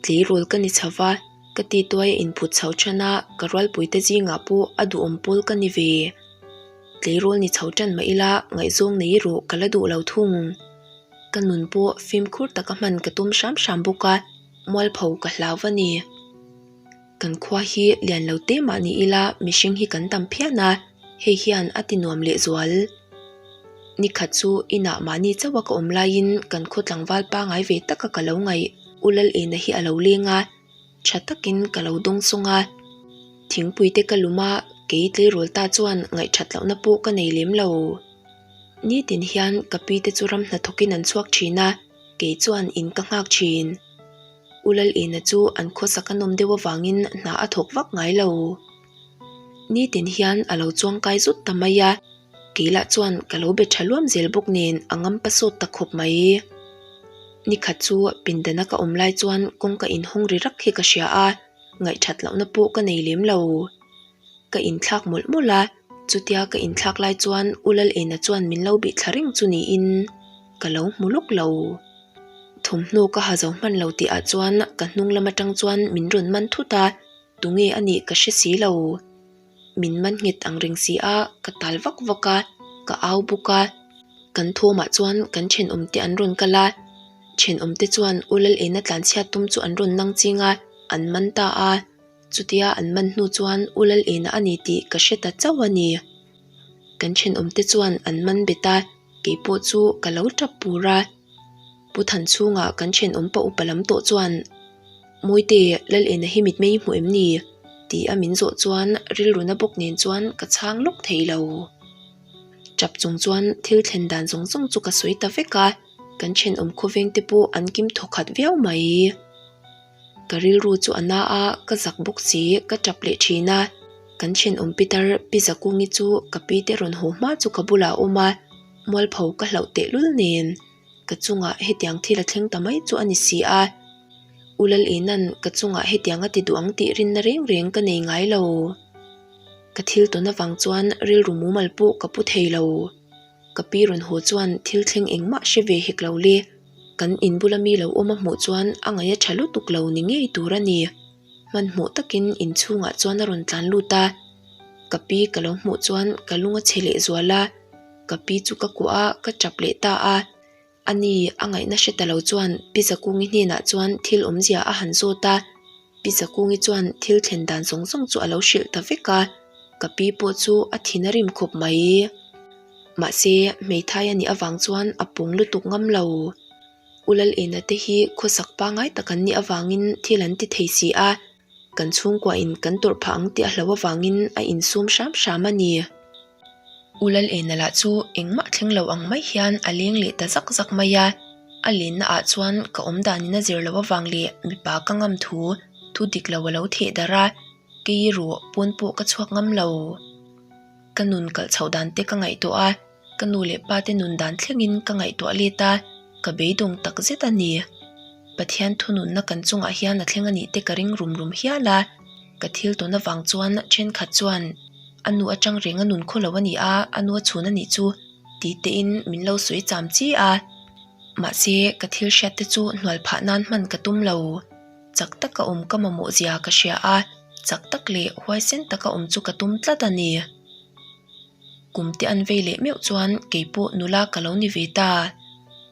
Tleirawl ka ni chho va, ka tituai a inphut chho than a, ka rualpuite zingah pawh a duhawm pawl ka ni ve. Tleirawl ni chho tan mah ila ngaihzawng nei erawh ka la duh lo thung. Ka nun pawh fimkhur taka hman ka tum hram hram bawk a, mualpho ka hlau a ni. Kan khua hi lian lo te mah ni ila mihring hi kan tam phian a, hei hian a ti nuam leh zual. Nikhat chu inah mahni chauha ka awm laiin kan khaw tlangval pangai ve taka ka lo ngaih U Lalena hi a lo leng a. Tha takin ka lo dawng sawng a, thingpui te ka lum a, kei tleirawl ta chuan ngaihthat lohna pawh ka nei lem lo. Nitin hian ka pi te chu ram hnathawkin an chhuak thin a, kei chuan in ka nghak thin. U Lalena chu an khawsak a nawm deuh avangin hna a thawk vak ngai lo. Nitin hian a lo chuangkai zut ta mai a. Kei lah chuan ka lo be tha luam zel bawk nen a ngam pa sawt ta khawp mai. Nikhat chu pindana ka awm lai chuan kawngka inhawng ri rak hi ka hria a, ngaihthat lohna pawh ka nei lem lo. Ka inthlak mawlh mawlh a, chutia ka inthlak lai chuan U Lalena chuan min lo bih thla reng chu niin ka lo hmu lawk lo. Thawmhnaw ka ha zo hman lo tih ah chuan ka hnung lam atang chuan min rawn man thut a, tunge a nih ka hre si lo. Min man nghet ang reng si a, ka tal vak vak a, ka au bawk a. Kan thawmah chuan kan thenawm te an rawn kal a, thenawm te chuan U Lalena tlanchhiat tum chu an rawn nang ching a, an man ta a. Chutia an man hnu chuan U Lalena a ni tih ka hre ta chauh a ni. Kan thenawm te chuan an man bet a, keipawh chu ka lo tap pur a. Pu Thanchhunga kan thenawm pa upa lam tawh chuan, Mawite, Lalena hi mitmei i hmu em ni? tih a min zawh chuan rilruna bawk nen chuan ka chhang lawk thei lo. Tap chung chuan thil thlen dan zawng zawng chu ka sawi ta vek a, kan thenawm khawveng te pawh an kim thawkhat viau mai. Ka rilru chu a na a, ka zak bawk si, ka tap leh thin a. Kan thenawm pitar Pi Zakungi chu ka pi te rawn haw hma chu ka bulah a awm a, Mualpho ka hlauh tehlul nen ka chungah hetiang thil a thleng ta mai chu a ni si a. U Lalena'n ka chungah hetiang a ti duh ang tih rinna reng reng ka nei ngai lo. Ka thil tawn avang chuan rilru mumal pawh ka pu thei lo. Ka pi rawn haw chuan thil thleng engmah hre ve hek lo le. Kan in bula mi lo awm a hmuh chuan a ngaih a tha lutuk lo ni ngei tur a ni. Hmanhmawh takin inchhungah chuan a rawn tlan lut a. Ka pi ka lo hmuh chuan ka lung a chhe leh zual a. Ka pi chu ka kuah a, ka tap leh ta a. Ani a ngaihna hre ta lo chuan Pi Zakungi hnenah chuan thil awmzia a han zawt a. Pi Zakungi chuan thil thlen dan zawng zawng chu a lo hrilh ta vek a, ka pi pawh chu a thin a rim khawp mai. Mahse, hmeithai a nih avang chuan a pung lutuk ngam lo. U Lalena te hi khawsak pangngai tak an nih avangin thil an ti thei si a. Kan chhungkuain kan tawrh phah ang tih a hlo avangin a insum hram hram a ni. U Lalena lah chu engmah thleng lo ang mai hian a leng leh ta zak zak mai a. A lenna ah chuan ka awm danin a zir loh avang leh mipa ka ngam thu thu dik lo a lo theh darh a, kei erawh pawn pawh ka chhuak ngam lo. Ka nun kalh chhoh dan te ka ngaihtuah a. Ka nu leh pa te nun dan thlengin ka ngaihtuah let a, ka beidawng tak zet a ni. Pathian thununna kan chungah hian a thleng a nih te ka ring rum rum hial a, ka thil tawn avang chuan thenkhat chuan a nu atang reng a nun khaw lo a ni a, a nu a chhun a nih chu tih tein min lo sawi cham chi a. Mahse, ka thil hriat te chu hnual phah nan hman ka tum lo. Chak taka awm ka mamawh zia ka hria a, chak tak leh huaisen taka awm chu ka tum tlat a ni. Kum te an vei leh meuh chuan kei pawh nula ka lo ni ve ta.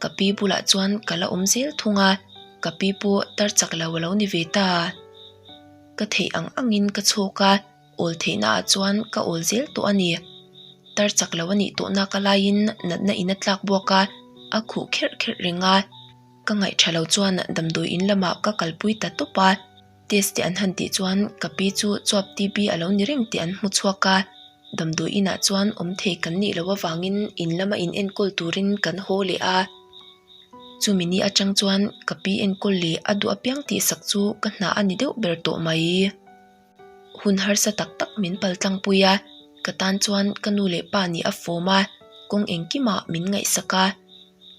Ka pi bulah chuan ka la awm zel thung a, ka pi pawh tar chak lo a lo ni ve ta. Ka theih ang angin ka chhawk a, awl theihna ah chuan ka awl zel tawh a ni. Tar chak lo a nih tawh nak a laiin natna in a tlak buak a, a khuh kherh kherh reng a. Ka ngaih tha lo chuan damdawi in lamah ka kalpui ta tawp a. Test te an han tih chuan ka pi chu chuap TB a lo ni reng tih an hmu chhuak a, damdawi inah chuan awm thei kan nih loh avangin in lama in enkawl turin kan haw leh a. Chumi ni atang chuan ka pi enkawl leh a duh apiang tihsak chu ka hna a ni deuh ber tawh mai. Hun harsa tak tak min paltlang pui a, ka tan chuan ka nu leh pa nih a fawm a, kawng engkimah min ngaihsak a.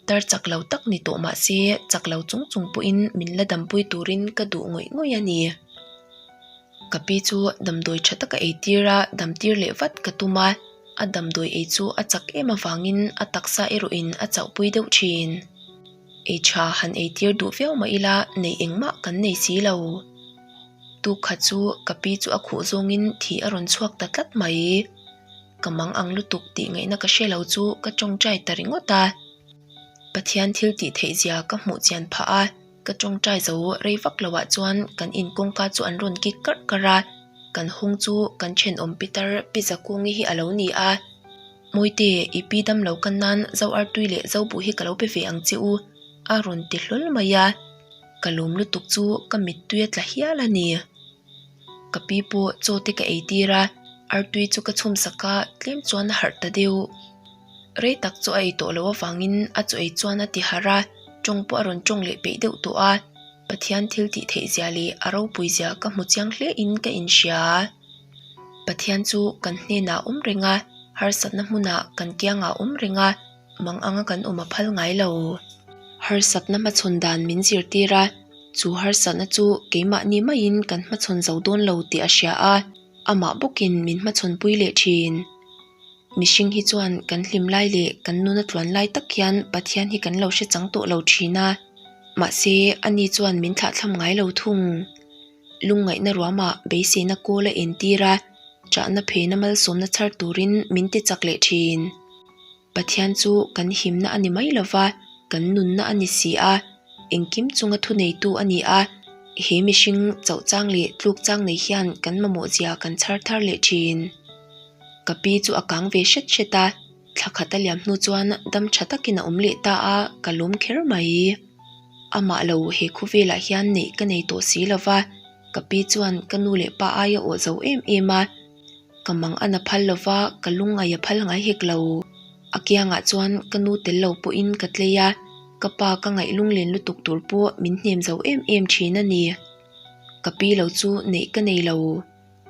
Tar chak lo tak ni tawh mah se chak lo chung chung pawhin min la dampui turin ka duh ngawih ngawih a ni. Ka pi chu damdawi tha taka ei tir a, dam tir leh vat ka tum a, a damdawi ei chu a chak em avangin a taksa erawhin a chauhpui deuh thin. Ei tha han ei tir duh viau mah ila neih engmah kan nei si lo. Tuk khat chu ka pi chu a khuh zawngin thi a rawn chhuak ta tlat mai. Ka mang ang lutuk tih ngaihna ka hre lo chu ka tawngtai ta ringawt a. Pathian thil tih theih zia ka hmuh chian phah a, ka tawngtai zo rei vak lo ah chuan kan in kawngka chu an rawn kik karh karh a, kan hawng chu kan thenawm pitar pi Zakungi hi a lo ni a. Mawite, i pi dam lo kan nan zo artui leh zo buh hi ka lo pe ve ang che u, a rawn ti hlawl mai a. Ka lawm lutuk chu ka mittui a tla hial a ni. Ka pi pawh chaw te ka ei tir a, artui chu ka chhum sak a, tlem chuan a harh ta deuh. Rei tak chu a ei tawh loh avangin a chaw ei chuan a ti harh a, tawng pawh a rawn tawng leh peih deuh tawh a. Pathian thil tih theih zia leh a ropui zia ka hmu chiang hle in ka inhria. Pathian chu kan hnenah a awm reng a, harsatna hmunah kan kiangah a awm reng a. Mang anga kan awm a phal ngai lo. Harsatna hmachhawn dan min zirtir a, chu harsatna chu keimahni maiin kan hmachhawn zo dawn lo tih a hria a, amah bawkin min hmachhawn pui leh thin. Mihring hi chuan kan hlim lai leh kan nuna tluan lai tak hian Pathian hi kan lo hre chang tawh lo thin a, mahse ani chuan min thlahthlam ngai lo thung. Lungngaihna ruamah beiseina kawl a entir a, chahna phena malsawmna chhar turin min ti chak leh thin. Pathian chu kan himna a ni mai lova, kan nunna a ni si a, engkim chunga thuneitu a ni a, he mihring chauh chang leh tluk chang nei hian kan mamawh zia kan chhar thar leh thin. Ka pi chu a kang ve hret hret a, thla khat a liam hnu chuan dam tha takin a awm leh ta a, ka lawm kher mai. Amah lo he khawvelah hian neih ka nei tawh si lova, ka pi chuan ka nu leh pa aia awh zo em em a, Ka mang a na phal lova, ka lungngai a phal ngai hek lo. A kiangah chuan ka nu tel lo pawhin ka tlei a, ka pa ka ngaih lunglen lutuk tur pawh min hnem zo em em thin a ni. Ka pi lo chu neih ka nei lo.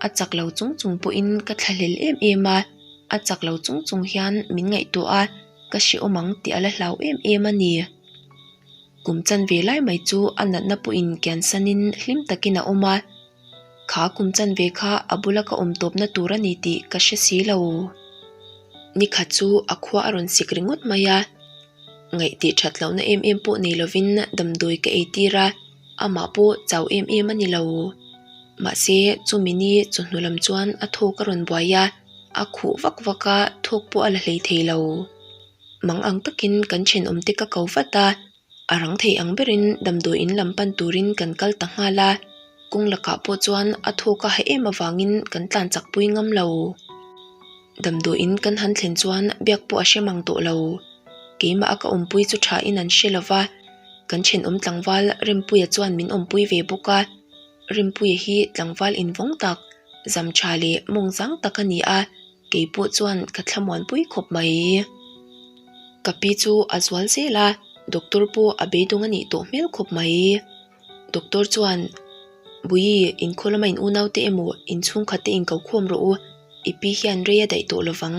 A chak lo chung chung pawhin ka thlahlel em em a, a chak lo chung chung hian min ngaihtuah a, ka hrehawm ang tih a la hlau em em a ni. Kum chanve lai mai chu a natna pawhin kiansanin hlim takin a awm a. Kha kum chanve kha a bula ka awm tawpna tur a ni tih ka hre si lo. Nikhat chu a khua a rawn sik ringawt mai a, ngaih tih that lohna em em pawh nei lovin damdawi ka ei tir a, amah pawh chau em em a ni lo. Mahse chumi ni chawhnu lam chuan a thawk a rawn buai a, a khuh vak vak a, thawk pawh a la hlei thei lo. Mang ang takin kan thenawmte ka ko vat a. A rang thei ang berin damdawi in lam pan turin kan kal ta nghal a, kawng lakah pawh chuan a thawk a ha em avangin kan tlan chak pui ngam lo. Damdawi in kan han thlen chuan biak pawh a hre mang tawh lo. Keimah a ka awmpui chu thain an hre lo va, kan thenawm tlangval Rempuia chuan min awmpui ve bawk a. Rempuia hi tlangval invawng tak, zam tha leh mawng zang tak a ni a. Kei pawh chuan ka thlamuanpui khawp mai. Ka pi chu a zual zel a, doctor pawh a beidawng a nih tawh hmel khawp mai. Doctor chuan, Bui, inkhaw lama in unaute emaw in chhungkhat te inko khawm rawh u, i pi hian rei a daih tawh lovang,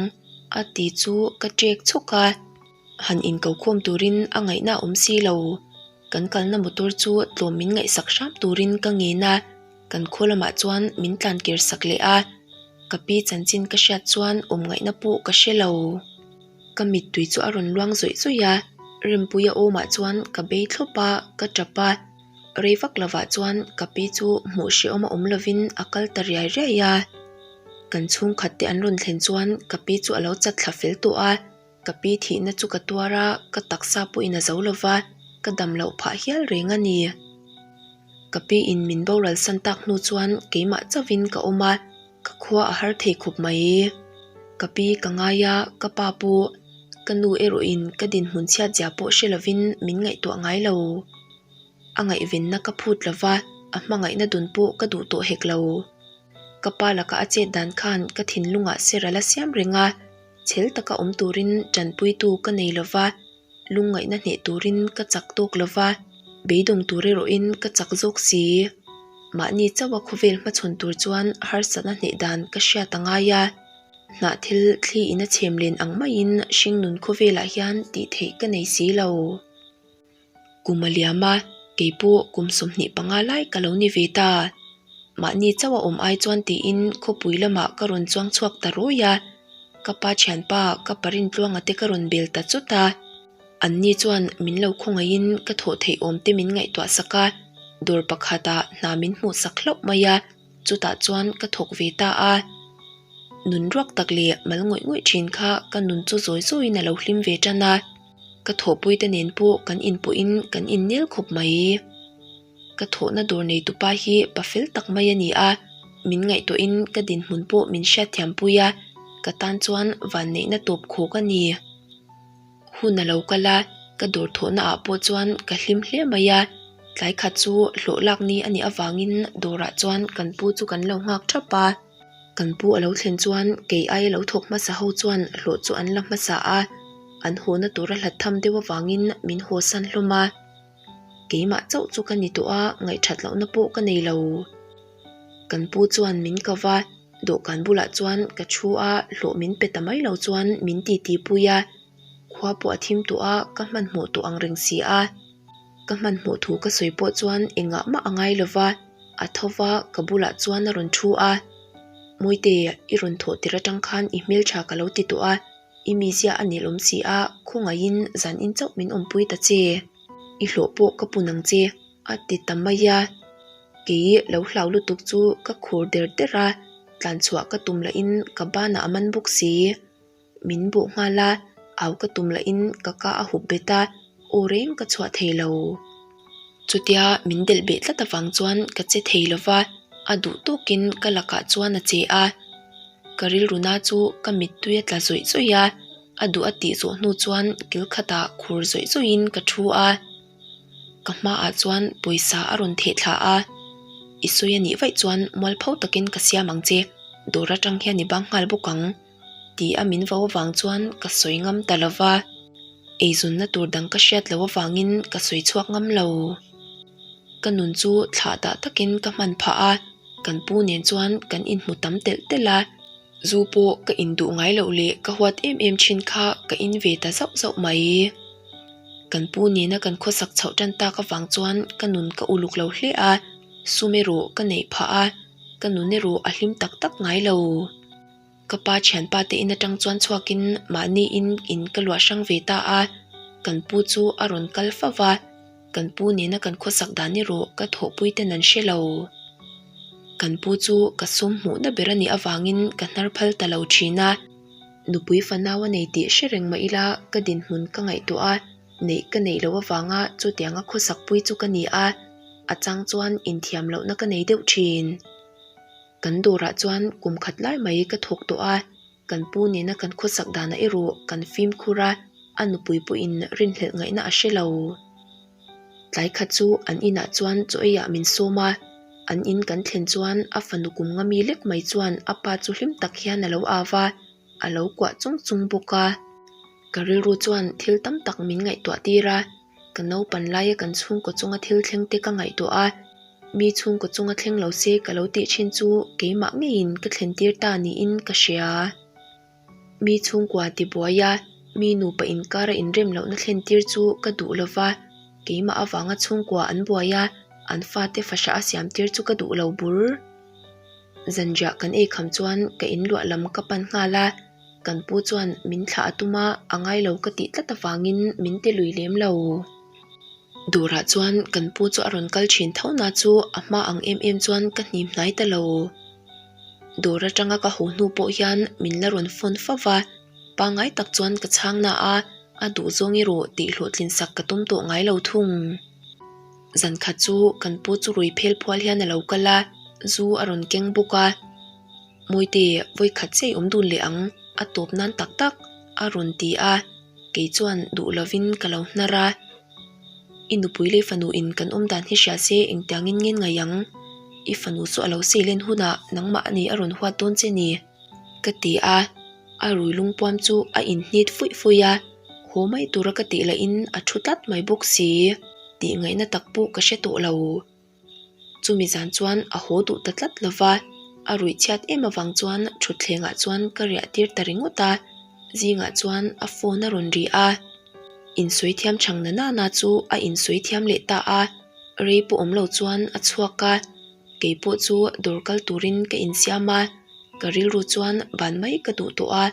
a ti chu ka ṭek chhawk a. Han inko khawm turin a ngaihna a awm si lo. Kan kalna motor chu tlawm min ngaihsak hram turin ka ngen a, kan khaw lamah chuan min tlankir sak leh a. Ka pi chanchin ka hriat chuan awm ngaihna pawh ka hre lo. Ka mittui chu a rawn luang zawih zawih a, Rempuia awmah chuan ka bei thlawp a, ka tap a. Rei vak lovah chuan ka pi chu hmuh hrehawm a awm lovin a kal ta riai riai a. Kan chhungkhat te an rawn thlen chuan ka pi chu a lo chat thla fel tawh a, ka pi thihna chu ka tuar a, ka taksa pawhin a zo lova, ka dam loh phah hial reng a ni. Ka pi in min boral san tak hnu chuan keimah chauhin ka awm a, ka khua a har thei khawp mai. Ka pi ka ngai a, ka pa pawh ka nu erawh in ka dinhmun chhiat zia pawh hre lovin min ngaihtuah ngai lo. A ngaihvenna ka phut lova, a hmangaihna dun pawh ka duh tawh hek lo. Ka pa laka a chet dan khan ka thinlungah ser a la siam reng a, chhel taka awm turin tanpuitu ka nei lova, Lungngaihna hneh turin ka chak tawk lo va, beidawng tur erawhin ka chak zawk si. Mahni chauha khawvel hmachhawn tur chuan harsatna hneh dan ka hriat a ngai a, hnah thil thli in a chhem len ang maiin hringnun khawvelah hian tih theih ka nei si lo. Kum a liam a, kei pawh kum 25 lai ka lo ni ve ta. Mahni chauha awm ai chuan tiin khawpui lamah ka rawn chuang chhuak ta rawi a. Ka pa thianpa ka pa Rintluanga te ka rawn bel ta chawt a, anni chuan min lo khawngaihin ka thawh theih awm te min ngaihtuah sak a, dawr pakhatah hna min hmuh sak hlauh mai a, chutah chuan ka thawk ve ta a. Nun ruak tak leh mal ngawih ngawih thin kha ka nun chu zawi zawiin a lo hlim ve tan a, ka thawhpuite nen pawh kan inpawhin kan innel khawp mai. Ka thawhna dawr neitupa hi pa fel tak mai a ni a, min ngaihtuahin ka dinhmun pawh min hriatthiam pui a, ka tan chuan vanneihna tawp khawk a ni. Hun a lo kal a, ka dawr thawhna ah pawh chuan ka hlim hle mai a, tlai khat chu hlawh lak ni a nih avangin dawrah chuan kan pu chu kan lo nghak thap a, kan pu a lo thlen chuan kei aia lo thawk hmasa ho chuan hlawh chu an la hmasa a, an hawna tura hlat tham deuh avangin min haw san hlawm a. Keimah chauh chu ka ni tawh a, ngaihthat lohna pawh ka nei lo. Kan pu chuan min ko va, dawhkan bulah chuan ka thu a, hlawh min pe ta mai lo chuan min titi pui a. Khua pawh a thim tawh a, ka hmanhmawh tawh ang reng si a. Ka hmanhmawh thu ka sawi pawh chuan engah mah a ngai lo va, a tho va, ka bulah chuan a rawn thu a. Mawite, i rawn thawh tir atang khan i hmeltha ka lo ti tawh a. I mizia a nilawm si a, khawngaihin zan in chauh min awmpui ta che. I hlawh pawh ka pun ang che, a ti ta mai a. Kei lo hlau lutuk chu ka khur der der a, tlanchhuah ka tum lahin ka banah a man bawk si. Min bawh nghal a, au ka tum lahin ka ka a hup bet a, aw reng ka chhuah thei lo. Chutia min delh beh tlat avang chuan ka che thei lo va, a duh tawkin ka lakah chuan a che a. Ka rilruna chu ka mittui a tla zawih zawih a, a duh a tih zawh hnu chuan kil khatah khur zawih zawihin ka thu a. Ka hmaah chuan pawisa a rawn theh thla a, I sawi a nih vaih chuan mualpho takin ka siam ang che, dawr atang hian i bang nghal bawk ang. Ti a min vo avang chuan ka sawi ngam ta lo va, eizawnna tur dang ka hriat loh avangin ka sawi chhuak ngam lo. Ka nun chu thlah dah takin ka hman phah a, kan pu nen chuan kan inhmu tam telh telh a, zu pawh ka induh ngai loh leh ka huat em em thin kha ka in ve ta zauh zauh mai. Kan pu nena kan khawsak chhoh tan tak avang chuan ka nun ka uluk lo hle a, sum erawh ka neih phah a. Ka nun erawh a hlim tak tak ngai lo. Ka pa thianpa te in atang chuan chhuakin mahni in in ka luah hrang ve ta a, kan pu chu a rawn kal fo va, kan pu nena kan khawsak dan erawh ka thawhpui ten an hre lo. Kan pu chu ka sum hmuhna ber a nih avangin ka hnar phal ta lo thin a, nupui fanau a nei tih hre reng mah ila ka dinhmun ka ngaihtuah a, neih ka neih loh avanga chutianga khawsak pui chu ka ni a, a chang chuan inthiam lohna ka nei deuh thin. Kan dawrah chuan kum khat lai mai ka thawk tawh a, kan pu nena kan khawsak danah erawh kan fimkhur a, a nupui pawhin rinhlelh ngaihna a hre lo. Tlai khat chu an inah chuan chaw eiah min sawm a, an in kan thlen chuan a fanu kum nga mi lek mai chuan a pa chu hlim tak hian a lo au a, a lo kuah chung chung bawk a. Ka rilru chuan thil tam tak min ngaihtuah tir a, ka naupan laia kan chhungkaw chunga thil thleng te ka ngaihtuah a, Mi chhungkaw chunga thleng lo se ka lo tih thin chu keimah ngeiin ka thlen tir ta niin ka hria. Mi chhungkua tibuai a, mi nupa inkara inrem lohna thlen tir chu ka duh lo va, keimah avanga chhungkua an buai a, an fate fahrah a siam tir chu ka duh lo bur. Zanriah kan ei kham chuan ka inluah lam ka pan nghal a, kan pu chuan min thlah a tum a, a ngai lo ka tih tlat avangin min ti lui lem lo. Dawrah chuan kan pu chu a rawn kal thin tho na chu a hma ang em em chuan ka hnim hnai ta lo. Dawr atanga ka haw hnu pawh hian min la rawn phone fo va, pangngai tak chuan ka chhang na a, a duh zawng erawh tih hlawhtlin sak ka tum tawh ngai lo thung. Zan khat chu kan pu chu rui phel phual hian a lo kal a, zu a rawn keng bawk a. Mawite vawikhat chiah i awm dun leh ang, a tawp nan tak tak a rawn ti a. Kei chuan duh lovin ka lo hnar a, I nupui leh fanu in kan awm dan hi hria se engtiangin ngen ngai ang? I fanu chu a lo sei len hunah nangmah a ni a rawn huat dawn che ni? Ka ti a, a rui lungpuam chu a inhnit fuih fuih a, haw mai tura ka tih lahin a thu tlat mai bawk si, tih ngaihna tak pawh ka hre tawh lo. Chumi zan chuan a haw duh ta tlat lo va, a ruih chhiat em avang chuan thutthlengah chuan ka riah tir ta ringawt a, zingah chuan a phone a rawn ri a. Insawi thiam chhang na nana chu a insawi thiam leh ta a, rei pawh awm lo chuan a chhuak a, kei pawh chu dawr kal turin ka insiam a, ka rilru chuan ban mai ka duh tawh a.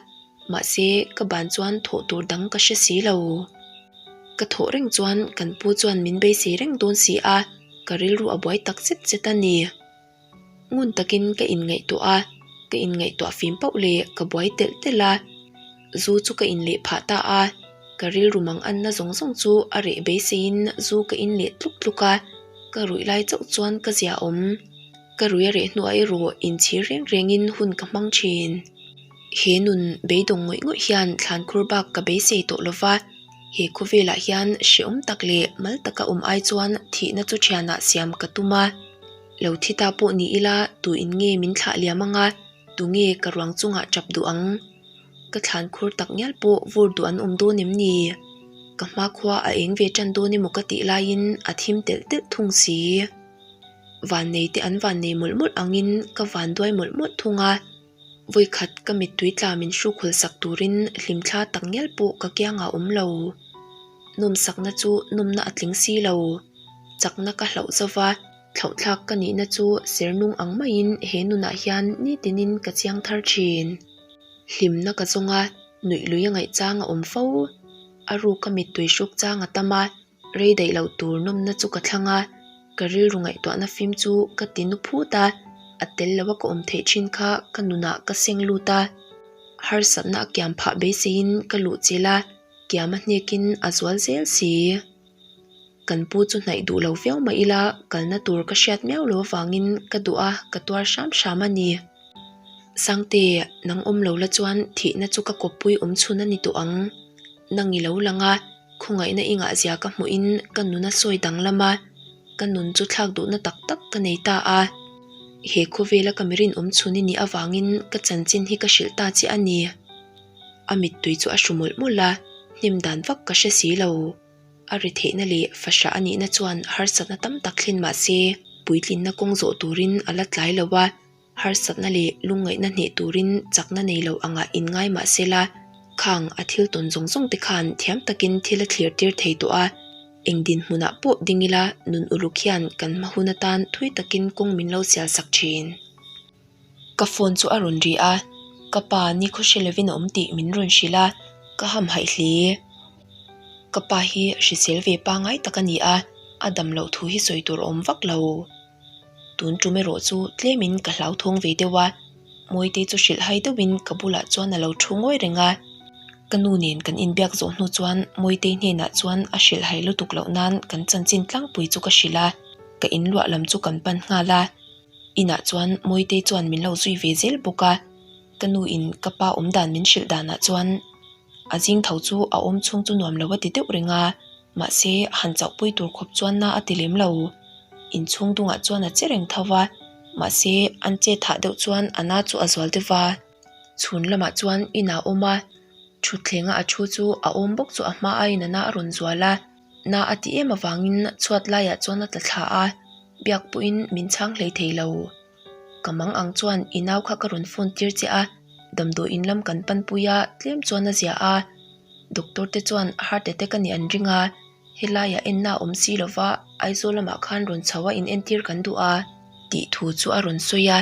Mahse, ka ban chuan thawh tur dang ka hre si lo. Ka thawh reng chuan kan pu chuan min beisei reng dawn si a, ka rilru a buai tak zet zet a ni. Ngun takin ka inngaihtuah a, ka inngaihtuah fim pauh leh ka buai telh telh a. Zu chu ka inleh phah ta a, ka rilru mang anna zawng zawng chu a reh beiseiin zu ka inleh tluk tluk a, ka ruih lai chauh chuan ka zia awm. Ka rui a reh hnuah erawh inchhir reng rengin hun ka hmang thin. He nun beidawng ngawih ngawih hian thlan khur bak ka beisei tawh lo va, he khawvelah hian hrehawm tak leh mal taka awm ai chuan thihna chu thianah siam ka tum a. Lo thi ta pawh ni ila tuin nge min thlah liam anga tunge ka ruang chungah tap duh ang? Ka thlan khur tak ngial pawh vur duh an awm dawn em ni? Ka hmakhua a eng ve tan dawn emaw ka tih laiin a thim telh telh thung si. Vannei te an vannei mawlh mawlh angin ka van duai mawlh mawlh thung a, vawikhat ka mittui tla min hrukhul sak turin hlimthla tak ngial pawh ka kiangah awm lo. Nawmsakna chu nawmna a tling si lo. Chakna ka hlauh zova, thlauhthlak ka nihna chu sernung ang maiin he nunah hian nitinin ka chiang thar thin. Hlimna ka zawng a, nuih lui a ngaih chang a awm fo. A ruka mittui hruk chang a tam a. Rei daih loh tur nawmna chu ka thlang a, ka rilru ngaihtuahna fim chu ka ti nu phut a, a tel lo a ka awm theih thin kha ka nunah ka seng lut a, harsatna a kiam phah beiseiin ka luh chilh a, kiam a hnekin a zual zel si. Kan pu chu hnaih duh lo viau mah ila kalna tur ka hriat miau lo avangin ka duh a, ka tuar hram hram a ni. Sangte, nang awm lo la chuan thihna chu ka kawppui awm chhun a ni tawh ang. Nang i lo lang a, khawngaihna i ngahzia ka hmuhin ka nun a sawi danglam a, ka nun chu thlak duhna tak tak ka nei ta a. He khawvela ka mirin awm chhun i nih avangin ka chanchin hi ka hrilh ta che a ni. A mittui chu a hru mawlh mawlh a, hnem dan vak ka hre si lo. A ri theihna leh fahrah a nihna chuan harsatna tam tak thlen mah se, puitlinna kawng zawh turin a la tlai lo a. Harsatna leh lungngaihna hneh turin chakna nei lo angah inngai mah se la, khang a thil tawn zawng zawng te khan thiam takin thil a thlir tir thei tawh a. Eng dinhmunah pawh ding ila nun uluk hian kan hma hun atan thui takin kawng min lo sial sak thin. Ka phone chu a rawn ri a, ka pa nikhaw hre lovin a awm tih min rawn hrilh a, ka hamhaih hle. Ka pa hi hrisel ve pangngai tak a ni a, a dam loh thu hi sawi tur a awm vak lo. Tun tum erawh chu tlemin ka hlauthawng ve deuh a, Mawitei chu hrilh hai deuhin ka bulah chuan a lo thu ngawi reng a. Ka nu nen kan inbiak zawh hnu chuan Mawitei hnenah chuan a hrilh hai lutuk loh nan kan chanchin tlangpui chu ka hrilh a, ka inluah lam chu kan pan nghal a. Inah chuan Mawitei chuan min lo zui ve zel bawk a, ka nu in ka pa awm dan min hrilh danah chuan a zing tho chu a awm chhung chu nuam lo a ti deuh reng a, mahse han chauhpui tur khawp chuan na a ti lem lo. Inchhung dungah chuan a che reng tho va, mahse an chet thah deuh chuan a na chu a zual deuh va. Chhun lamah chuan inah a awm a, thutthleng a a thu chu a awm bawk chu a hma aiin a na a rawn zual a. Na a ti em avangin chhuat laiah chuan a tla thla a, biak pawhin min chhang hlei thei lo. Ka mang ang chuan i nau kha ka rawn phone tir che a, damdawi in lam kan panpui a, tlem chuan a zia a. Doctor te chuan heart attack a nih an ring a, helaiah enna a awm si lova Aizawl lamah khan rawn chho a in entir kan duh a tih thu chu a rawn sawi a.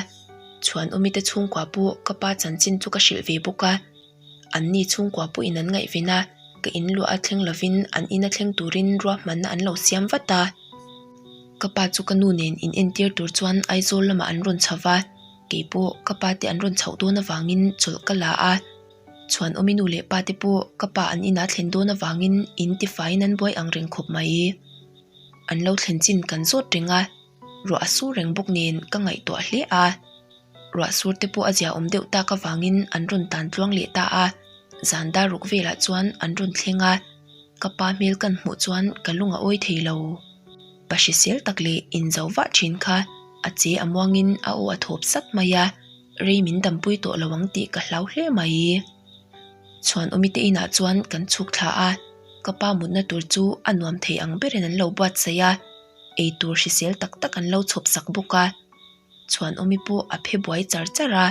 Chhuanawmi te chhungkua pawh ka pa chanchin chu ka hrilh ve bawk a. An ni chhungkua pawhin an ngaihven a, ka in luah a thleng lovin an in a thleng turin ruahmanna an lo siam vat a. Ka pa chu ka nu nen in entir tur chuan Aizawl lamah an rawn chho va, keipawh ka pa te an rawn chhoh dawn avangin chawlh ka la a. Chhuanawmi nu leh pa te pawh ka pa an inah thlen dawn avangin in tifaiin an buai ang reng khawp mai. An lo thlen chin kan zawt reng a. Ruah a sur reng bawk nen ka ngaihtuah hle a, ruah sur te pawh a zia awm deuh tak avangin an rawn tan tluang leh ta a, zan dar ruk velah chuan an rawn thleng a, ka pa hmel kan hmuh chuan ka lung a awi thei lo. Pa hrisel tak leh inzo vah thin kha a che a muangin a aw a thawp sat mai a, rei min dampui tawh lo ang tih ka hlau hle mai. Chhuanawmi te inah chuan kan chhuk thla a, ka pa mutna tur chu a nuam thei ang berin an lo buatsaih a. Eitur hrisel tak tak an lo chhawp sak bawk a, Chhuanawmi pawh a phe buai char char a,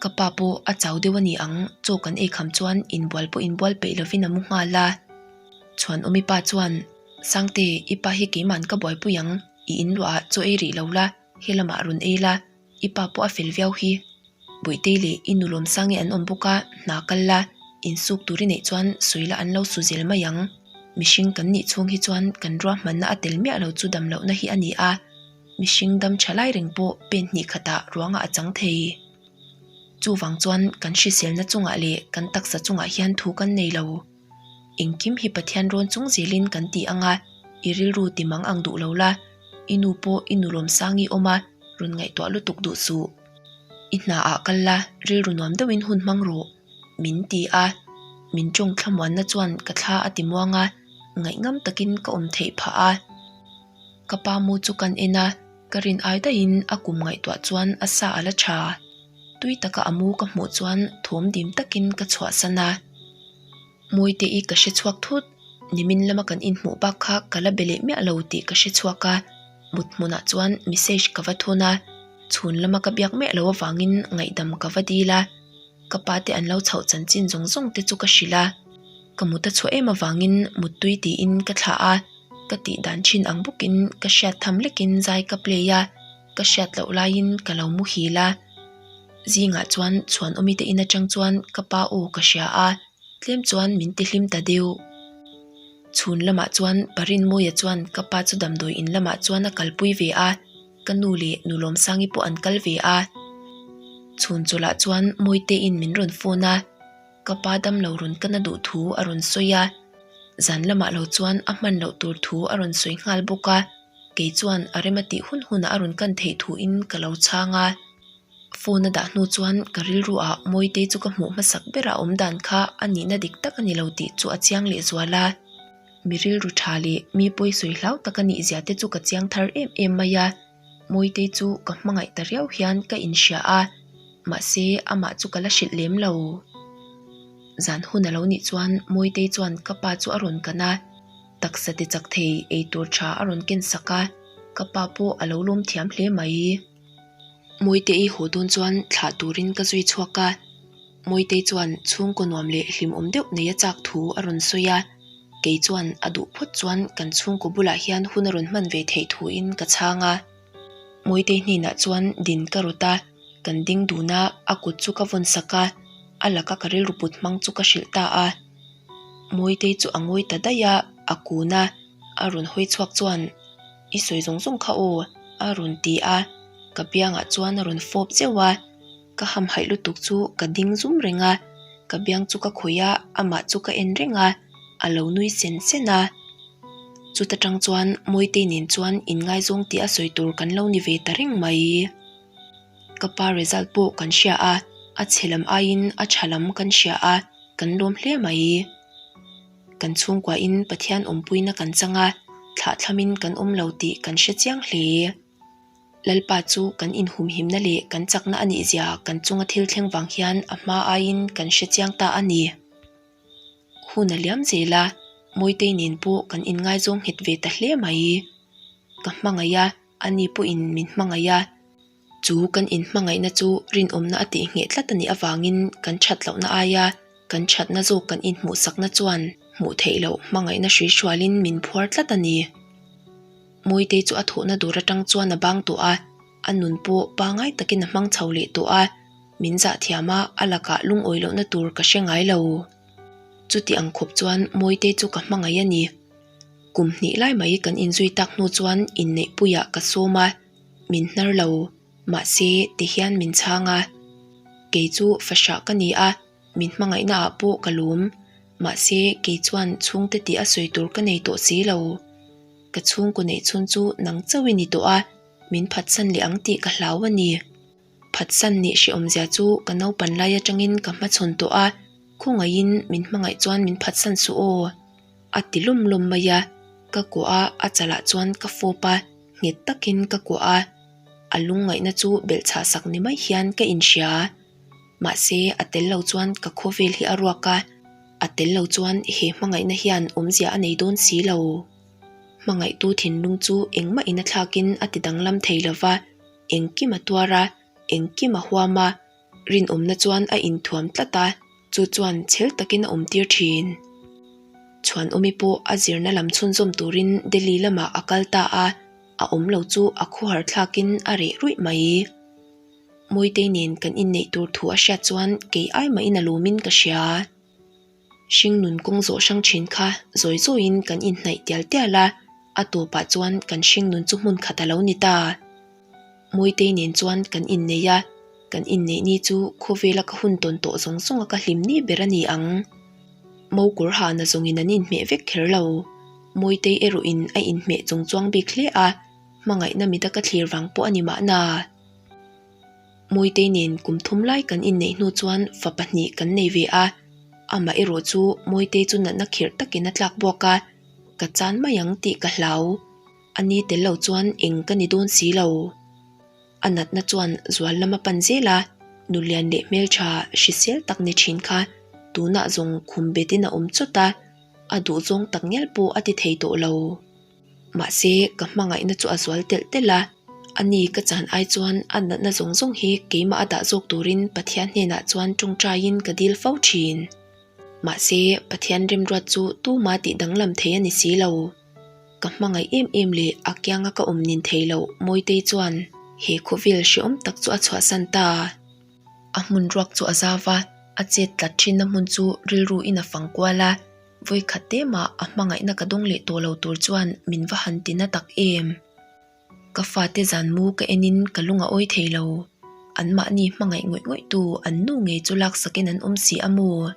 ka pa pawh a chau deuh a ni ang, chaw kan ei kham chuan inbual pawh inbual peih lovin a mu nghal a. Chhuanawmi pa chuan, Sangte, i pa hi keiman ka buaipui ang, i inluah ah chaw ei rih lo la, helamah rawn ei la, i pa pawh a fel viau hi. Buitei leh i nu Lawmsangi an awm bawk a, hna kal la, insuk tur i neih chuan sawi la an lo su zel mai ang. Mihring kan nih chhung hi chuan kan ruahmanna a tel miah lo chu dam lohna hi a ni a, mihring dam tha lai reng pawh pen hnih khatah ruangah a chang thei. Chuvang chuan kan hriselna chungah leh kan taksa chungah hian thu kan nei lo. Engkim hi Pathian rawn chung zelin kan ti ang a, i rilru ti mang ang duh lo la, i nu pawh i nu Lawmsangi awm a, rawn ngaihtuah lutuk duh suh. I hna ah kal la, rilru nuam deuhin hun hmang rawh, min ti a. Min tawng thlamuanna chuan ka thla a ti muang a, ngaihngam takin ka awm theih phah a. Ka pa mu chu kan en a, ka rin ai daihin a kum ngaihtuah chuan a sa a la tha. Tui taka a mu ka hmuh chuan thawm dim takin ka chhuahsan a. Mawite-i ka hre chhuak thut, nimin lama kan inhmuh bak kha ka la be leh miah lo tih ka hre chhuak a, mut hmunah chuan message ka va thawn a, chhun lama ka biak miah lo avangin ngaihdam ka va dil a, ka pa te an lo chhoh chanchin zawng zawng te chu ka hrilh a, ka mut a chhuah em avangin muttui tiin ka thlah a, ka tih dan thin ang bawkin ka hriat tham lekin zai ka play a, ka hriat loh laiin ka lo muhil a. Zingah chuan Chhuanawmi te in atang chuan ka pa aw ka hria a, tlem chuan min ti hlim ta deuh. Chhun lamah chuan Parinmawia chuan ka pa chu damdawi in lamah chuan a kalpui ve a, ka nu leh nu Lawmsangi pawh an kal ve a. Chhun chawlhah chuan Mawitein min rawn phone a, ka pa damlo rawn kana duh thu a rawn sawi a, zan lamah lo chuan a hman loh tur thu a rawn sawi nghal bawk a. Kei chuan a rem a tih hun hunah a rawn kan theih thuin ka lo chhang a. Phone a dah hnu chuan ka rilru ah Mawitei chu ka hmuh hmasak ber a awm dan kha a nihna dik tak a ni lo tih chu a chiang leh zual a. Mi rilru tha leh mi pawi sawi hlau tak a nih zia te chu ka chiang thar em em mai a. Mawitei chu ka hmangaih ta riau hian ka inhria a, mahse amah chu ka la hrilh lem lo. Zan hun a lo nih chuan Mawitei chuan ka pa chu a rawn kan a. Taksa ti chak thei ei tur tha a rawn ken sak a, ka pa pawh a lo lawm thiam hle mai. Mawitei haw dawn chuan thlah turin ka zui chhuak a, Mawitei chuan chhungkaw nuam leh hlimawm deuh nei a chak thu a rawn sawi a, kei chuan a duh phawt chuan kan chhungkaw bulah hian hun a rawn hman ve theih thuin ka chhang a. Mawitei hnenah chuan din ka rawt a. Kan ding dun a, a kut chu ka vawn sak a, a laka ka rilru put hmang chu ka hrilh ta a. Mawitei chu a ngawi ta daih a, a kun a, a rawn hawi chhuak chuan, I sawi zawng zawng kha aw, a rawn ti a, ka biangah chuan a rawn fawp zeuh a, ka hamhaih lutuk chu ka ding zum reng a, ka biang chu ka khawih a, amah chu ka en reng a, a lo nui sen sen a. Chuta tang chuan Mawitei nen chuan inngaizawng tih a sawi tur kan lo ni ve ta reng mai. Ka pa result pawh kan hria a, a chhe lam aiin a tha lam kan hria a, kan lawm hle mai. Kan chhungkuain Pathian awmpuina kan chang a, thlahthlamin kan awm lo tih kan hre chiang hle. Lalpa chu kan inhumhimna leh kan chakna a nih zia kan chunga thil thleng vang hian a hma aiin kan hre chiang ta a ni. Hun a liam zel a, Mawitei nen pawh kan inngaizawng nghet ve ta hle mai. Ka hmangaih a, ani pawhin min hmangaih a. Chu kan inhmangaihna chu rinawmna a tih ngheh tlat a nih avangin kan that lohna aia kan thatna zawk kan inhmuhsakna chuan hmuh theih loh hmangaihna hrui hrualin min phuar tlat a ni. Mawitei chu a thawhna dur atang chuan a bang tawh a, a nun pawh pangai takin a hmang chho leh tawh a, min zah thiam a, a lakah lungawi lohna tur ka hre ngai lo. Chuti ang khawp chuan Mawitei chu ka hmangaih a ni. Kum hnih lai mai kan inzui tak hnu chuan inneihpuiah ka sawm a. Min hnar lo, mahse ti hian min chhang a. Kei chu fahrah ka ni a, min hmangaihna ah pawh ka lawm. Mahse kei chuan chhungte tih a sawi tur ka nei tawh si lo. Ka chhungkaw neih chhun chu nang chauh i ni tawh a, min phatsan leh ang tih ka hlau a ni. Phatsan nih hrehawmzia chu ka naupan lai atangin ka hmachhawn tawh a, khawngaihin min hmangaih chuan min phatsan suh aw. A ti lawm lawm mai a, ka kuah a, a chalah chuan ka fawp a. Nghet takin ka kuah a, a lungngaihna chu belhchhah sak ni mai hian ka inhria. Mahse, a tel lo chuan ka khawvel hi a ruak a, a tel lo chuan he hmangaihna hian awmzia a nei dawn si lo. Hmangaihtu thinlung chu engmah in a thlakin a ti danglam thei lo va, engkim a tuar a, engkim a huam a, Rinawmna chuan a inthuam tlat a, chu chuan chhel takin a awmtir thin. Chhuanawmi pawh a zirna lam chhunzawm turin Delhi lamah a kal ta a, a awm lo chu a khawhar thlakin a reh ruih mai. Mawitei nen kan inneih tur thu a hriat chuan kei ai mahin a lawmin ka hria. Hringnun kawng zawh hrang thin kha zawi zawiin kan inhnaih tial tial a, a tawpah chuan kan hringnun chu hmun khat a lo ni ta. Mawitei nen chuan kan innei a, kan inneih ni chu khawvela ka hun tawn tawh zawng zawnga ka hlim ni ber a ni ang. Mokawr hana zawngin an inhmeh vek kher lo. Mawitei erawhin a inhmeh chung chuang bik hle a, hmangaihna mita ka thlir vang pawh a ni mahna. Mawitei nen kum thum lai kan inneih hnu chuan fa pahnih kan nei ve a, amah erawh chu Mawitei chu natna khirh takin a tlak buak a, ka chan mai ang tih ka hlau. A ni tel lo chuan eng ka ni dawn si lo. A natna chuan zual lam a pan zel a, nulian leh hmeltha hrisel tak ni thin kha tunah zawng khum betin a awm chawt a, a duhzawng tak ngial pawh a ti thei tawh lo. Mahse, ka hmangaihna chu a zual telh telh a, a ni ka chan ai chuan a natna zawng zawng hi keimah a dah zawk turin Pathian hnenah chuan tawngtaiin ka dil fo thin. Mahse, Pathian remruat chu tuma tih danglam thei a ni si lo. Ka hmangaih em em leh a kianga ka awm nin thei loh Mawitei chuan he khawvel hrehawm tak chu a chhuahsan ta. A hmun ruak chu a zau va, a chet tlat thinna hmun chu rilru in a fang kual a, vawikhat te mah a hmangaihna ka dawng leh tawh lo tur chuan min va han ti na tak em. Ka fate zan mu ka enin ka lung a awi thei lo. Anmahni hmangaih ngawih ngawih tu an nu ngei chu laksakin an awm si a maw?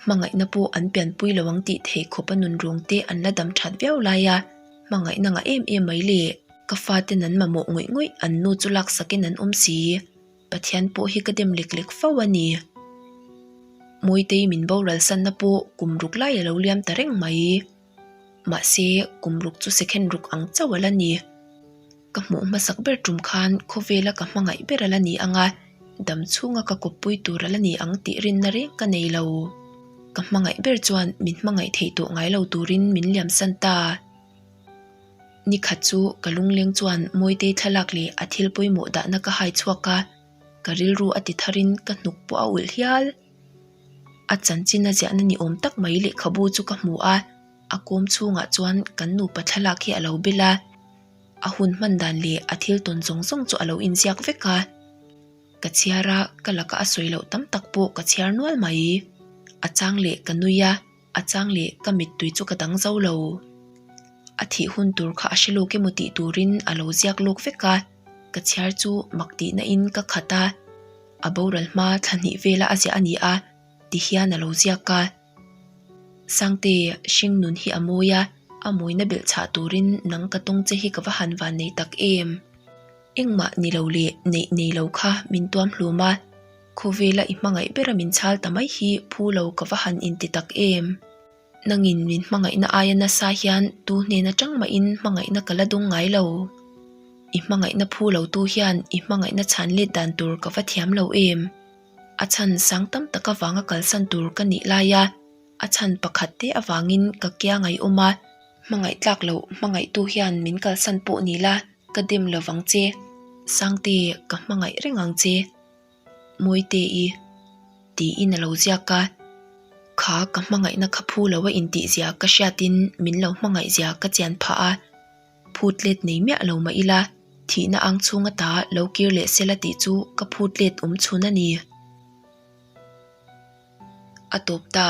Hmangaihna pawh an pianpui lo ang tih theih khawp a nun ruang te an la dam that viau lai a, hmangaihna ngah em em mai le. Ka faten an mamawh ngawih ngawih an nu chu laksakin an awm si. Pathian pawh hi ka dem lek lek fo a ni. Mawitei min boral sanna pawh kum ruk lai a lo liam ta reng mai. Mahse, kum ruk chu second ruk ang chauh a la ni. Ka hmuh hmasak ber tum khan khawvela ka hmangaih ber a la ni ang a, dam chhunga ka kawppui tur a la ni ang tih rinna reng ka nei lo. Ka hmangaih ber chuan min hmangaih theih tawh ngai lo turin min liamsan ta. Ni khat chu ka lungleng chuan Mawitei thlalak leh a thil pawimawh dahna ka hai chhuak a, ka rilru a ti tharin ka hnuk pawh a ulh hial. A chanchin a ziahna ni awm tak mai lehkhabu chu ka hmu a, a kawm chhungah chuan kan nupa thlalak hi a lo bel a, a hun hman dan leh a thil tawn zawng zawng chu a lo inziak vek a. Ka. chhiar a, ka laka a sawi loh tam tak pawh ka chhiar nual mai. A chang leh ka nui a, a chang leh ka mittui chu ka dang zo lo. A thih hun tur kha a hre lawk emaw tih turin a lo ziak lawk vek a, ka chhiar chu mak tihna in ka khat a. A boral hma thla hnih vela a ziah a ni a, ti hian a lo ziak a. Sangte, hring nun hi a mawi a, a mawina belh chhah turin nang ka tawng che hi ka va han van nei tak em? Engmah ni lo leh neih nei lo kha min tuam hlum a, khawvela i hmangaih bera min chhal ta mai hi phu lo ka va han inti tak em? Nangin min hmangaihna aia nasa hian tu hnen atang mahin hmangaihna ka la dawng ngai lo. I hmangaihna phu lo tu hian i hmangaihna chhan let dan tur ka va thiam lo em? A chhan sang tam tak avanga kalsan tur ka nih laia a chhan pakhat te avangin ka kia ngaihawm a, hmangaih tlak loh hmangaihtu hian min kalsan pawh ni la ka dem lovang che. Sangte ka hmangaih reng ang che. Mawite-i tiin a lo ziak a, kha ka hmangaihna kha phu lo a intihzia ka hriatin min lo hmangaihzia ka chian phah a. Phut let nei miah lo mah ila, thihna ang chhung ata lo kir leh sela tih chu ka phut let awm chhun a ni. A tawp ta.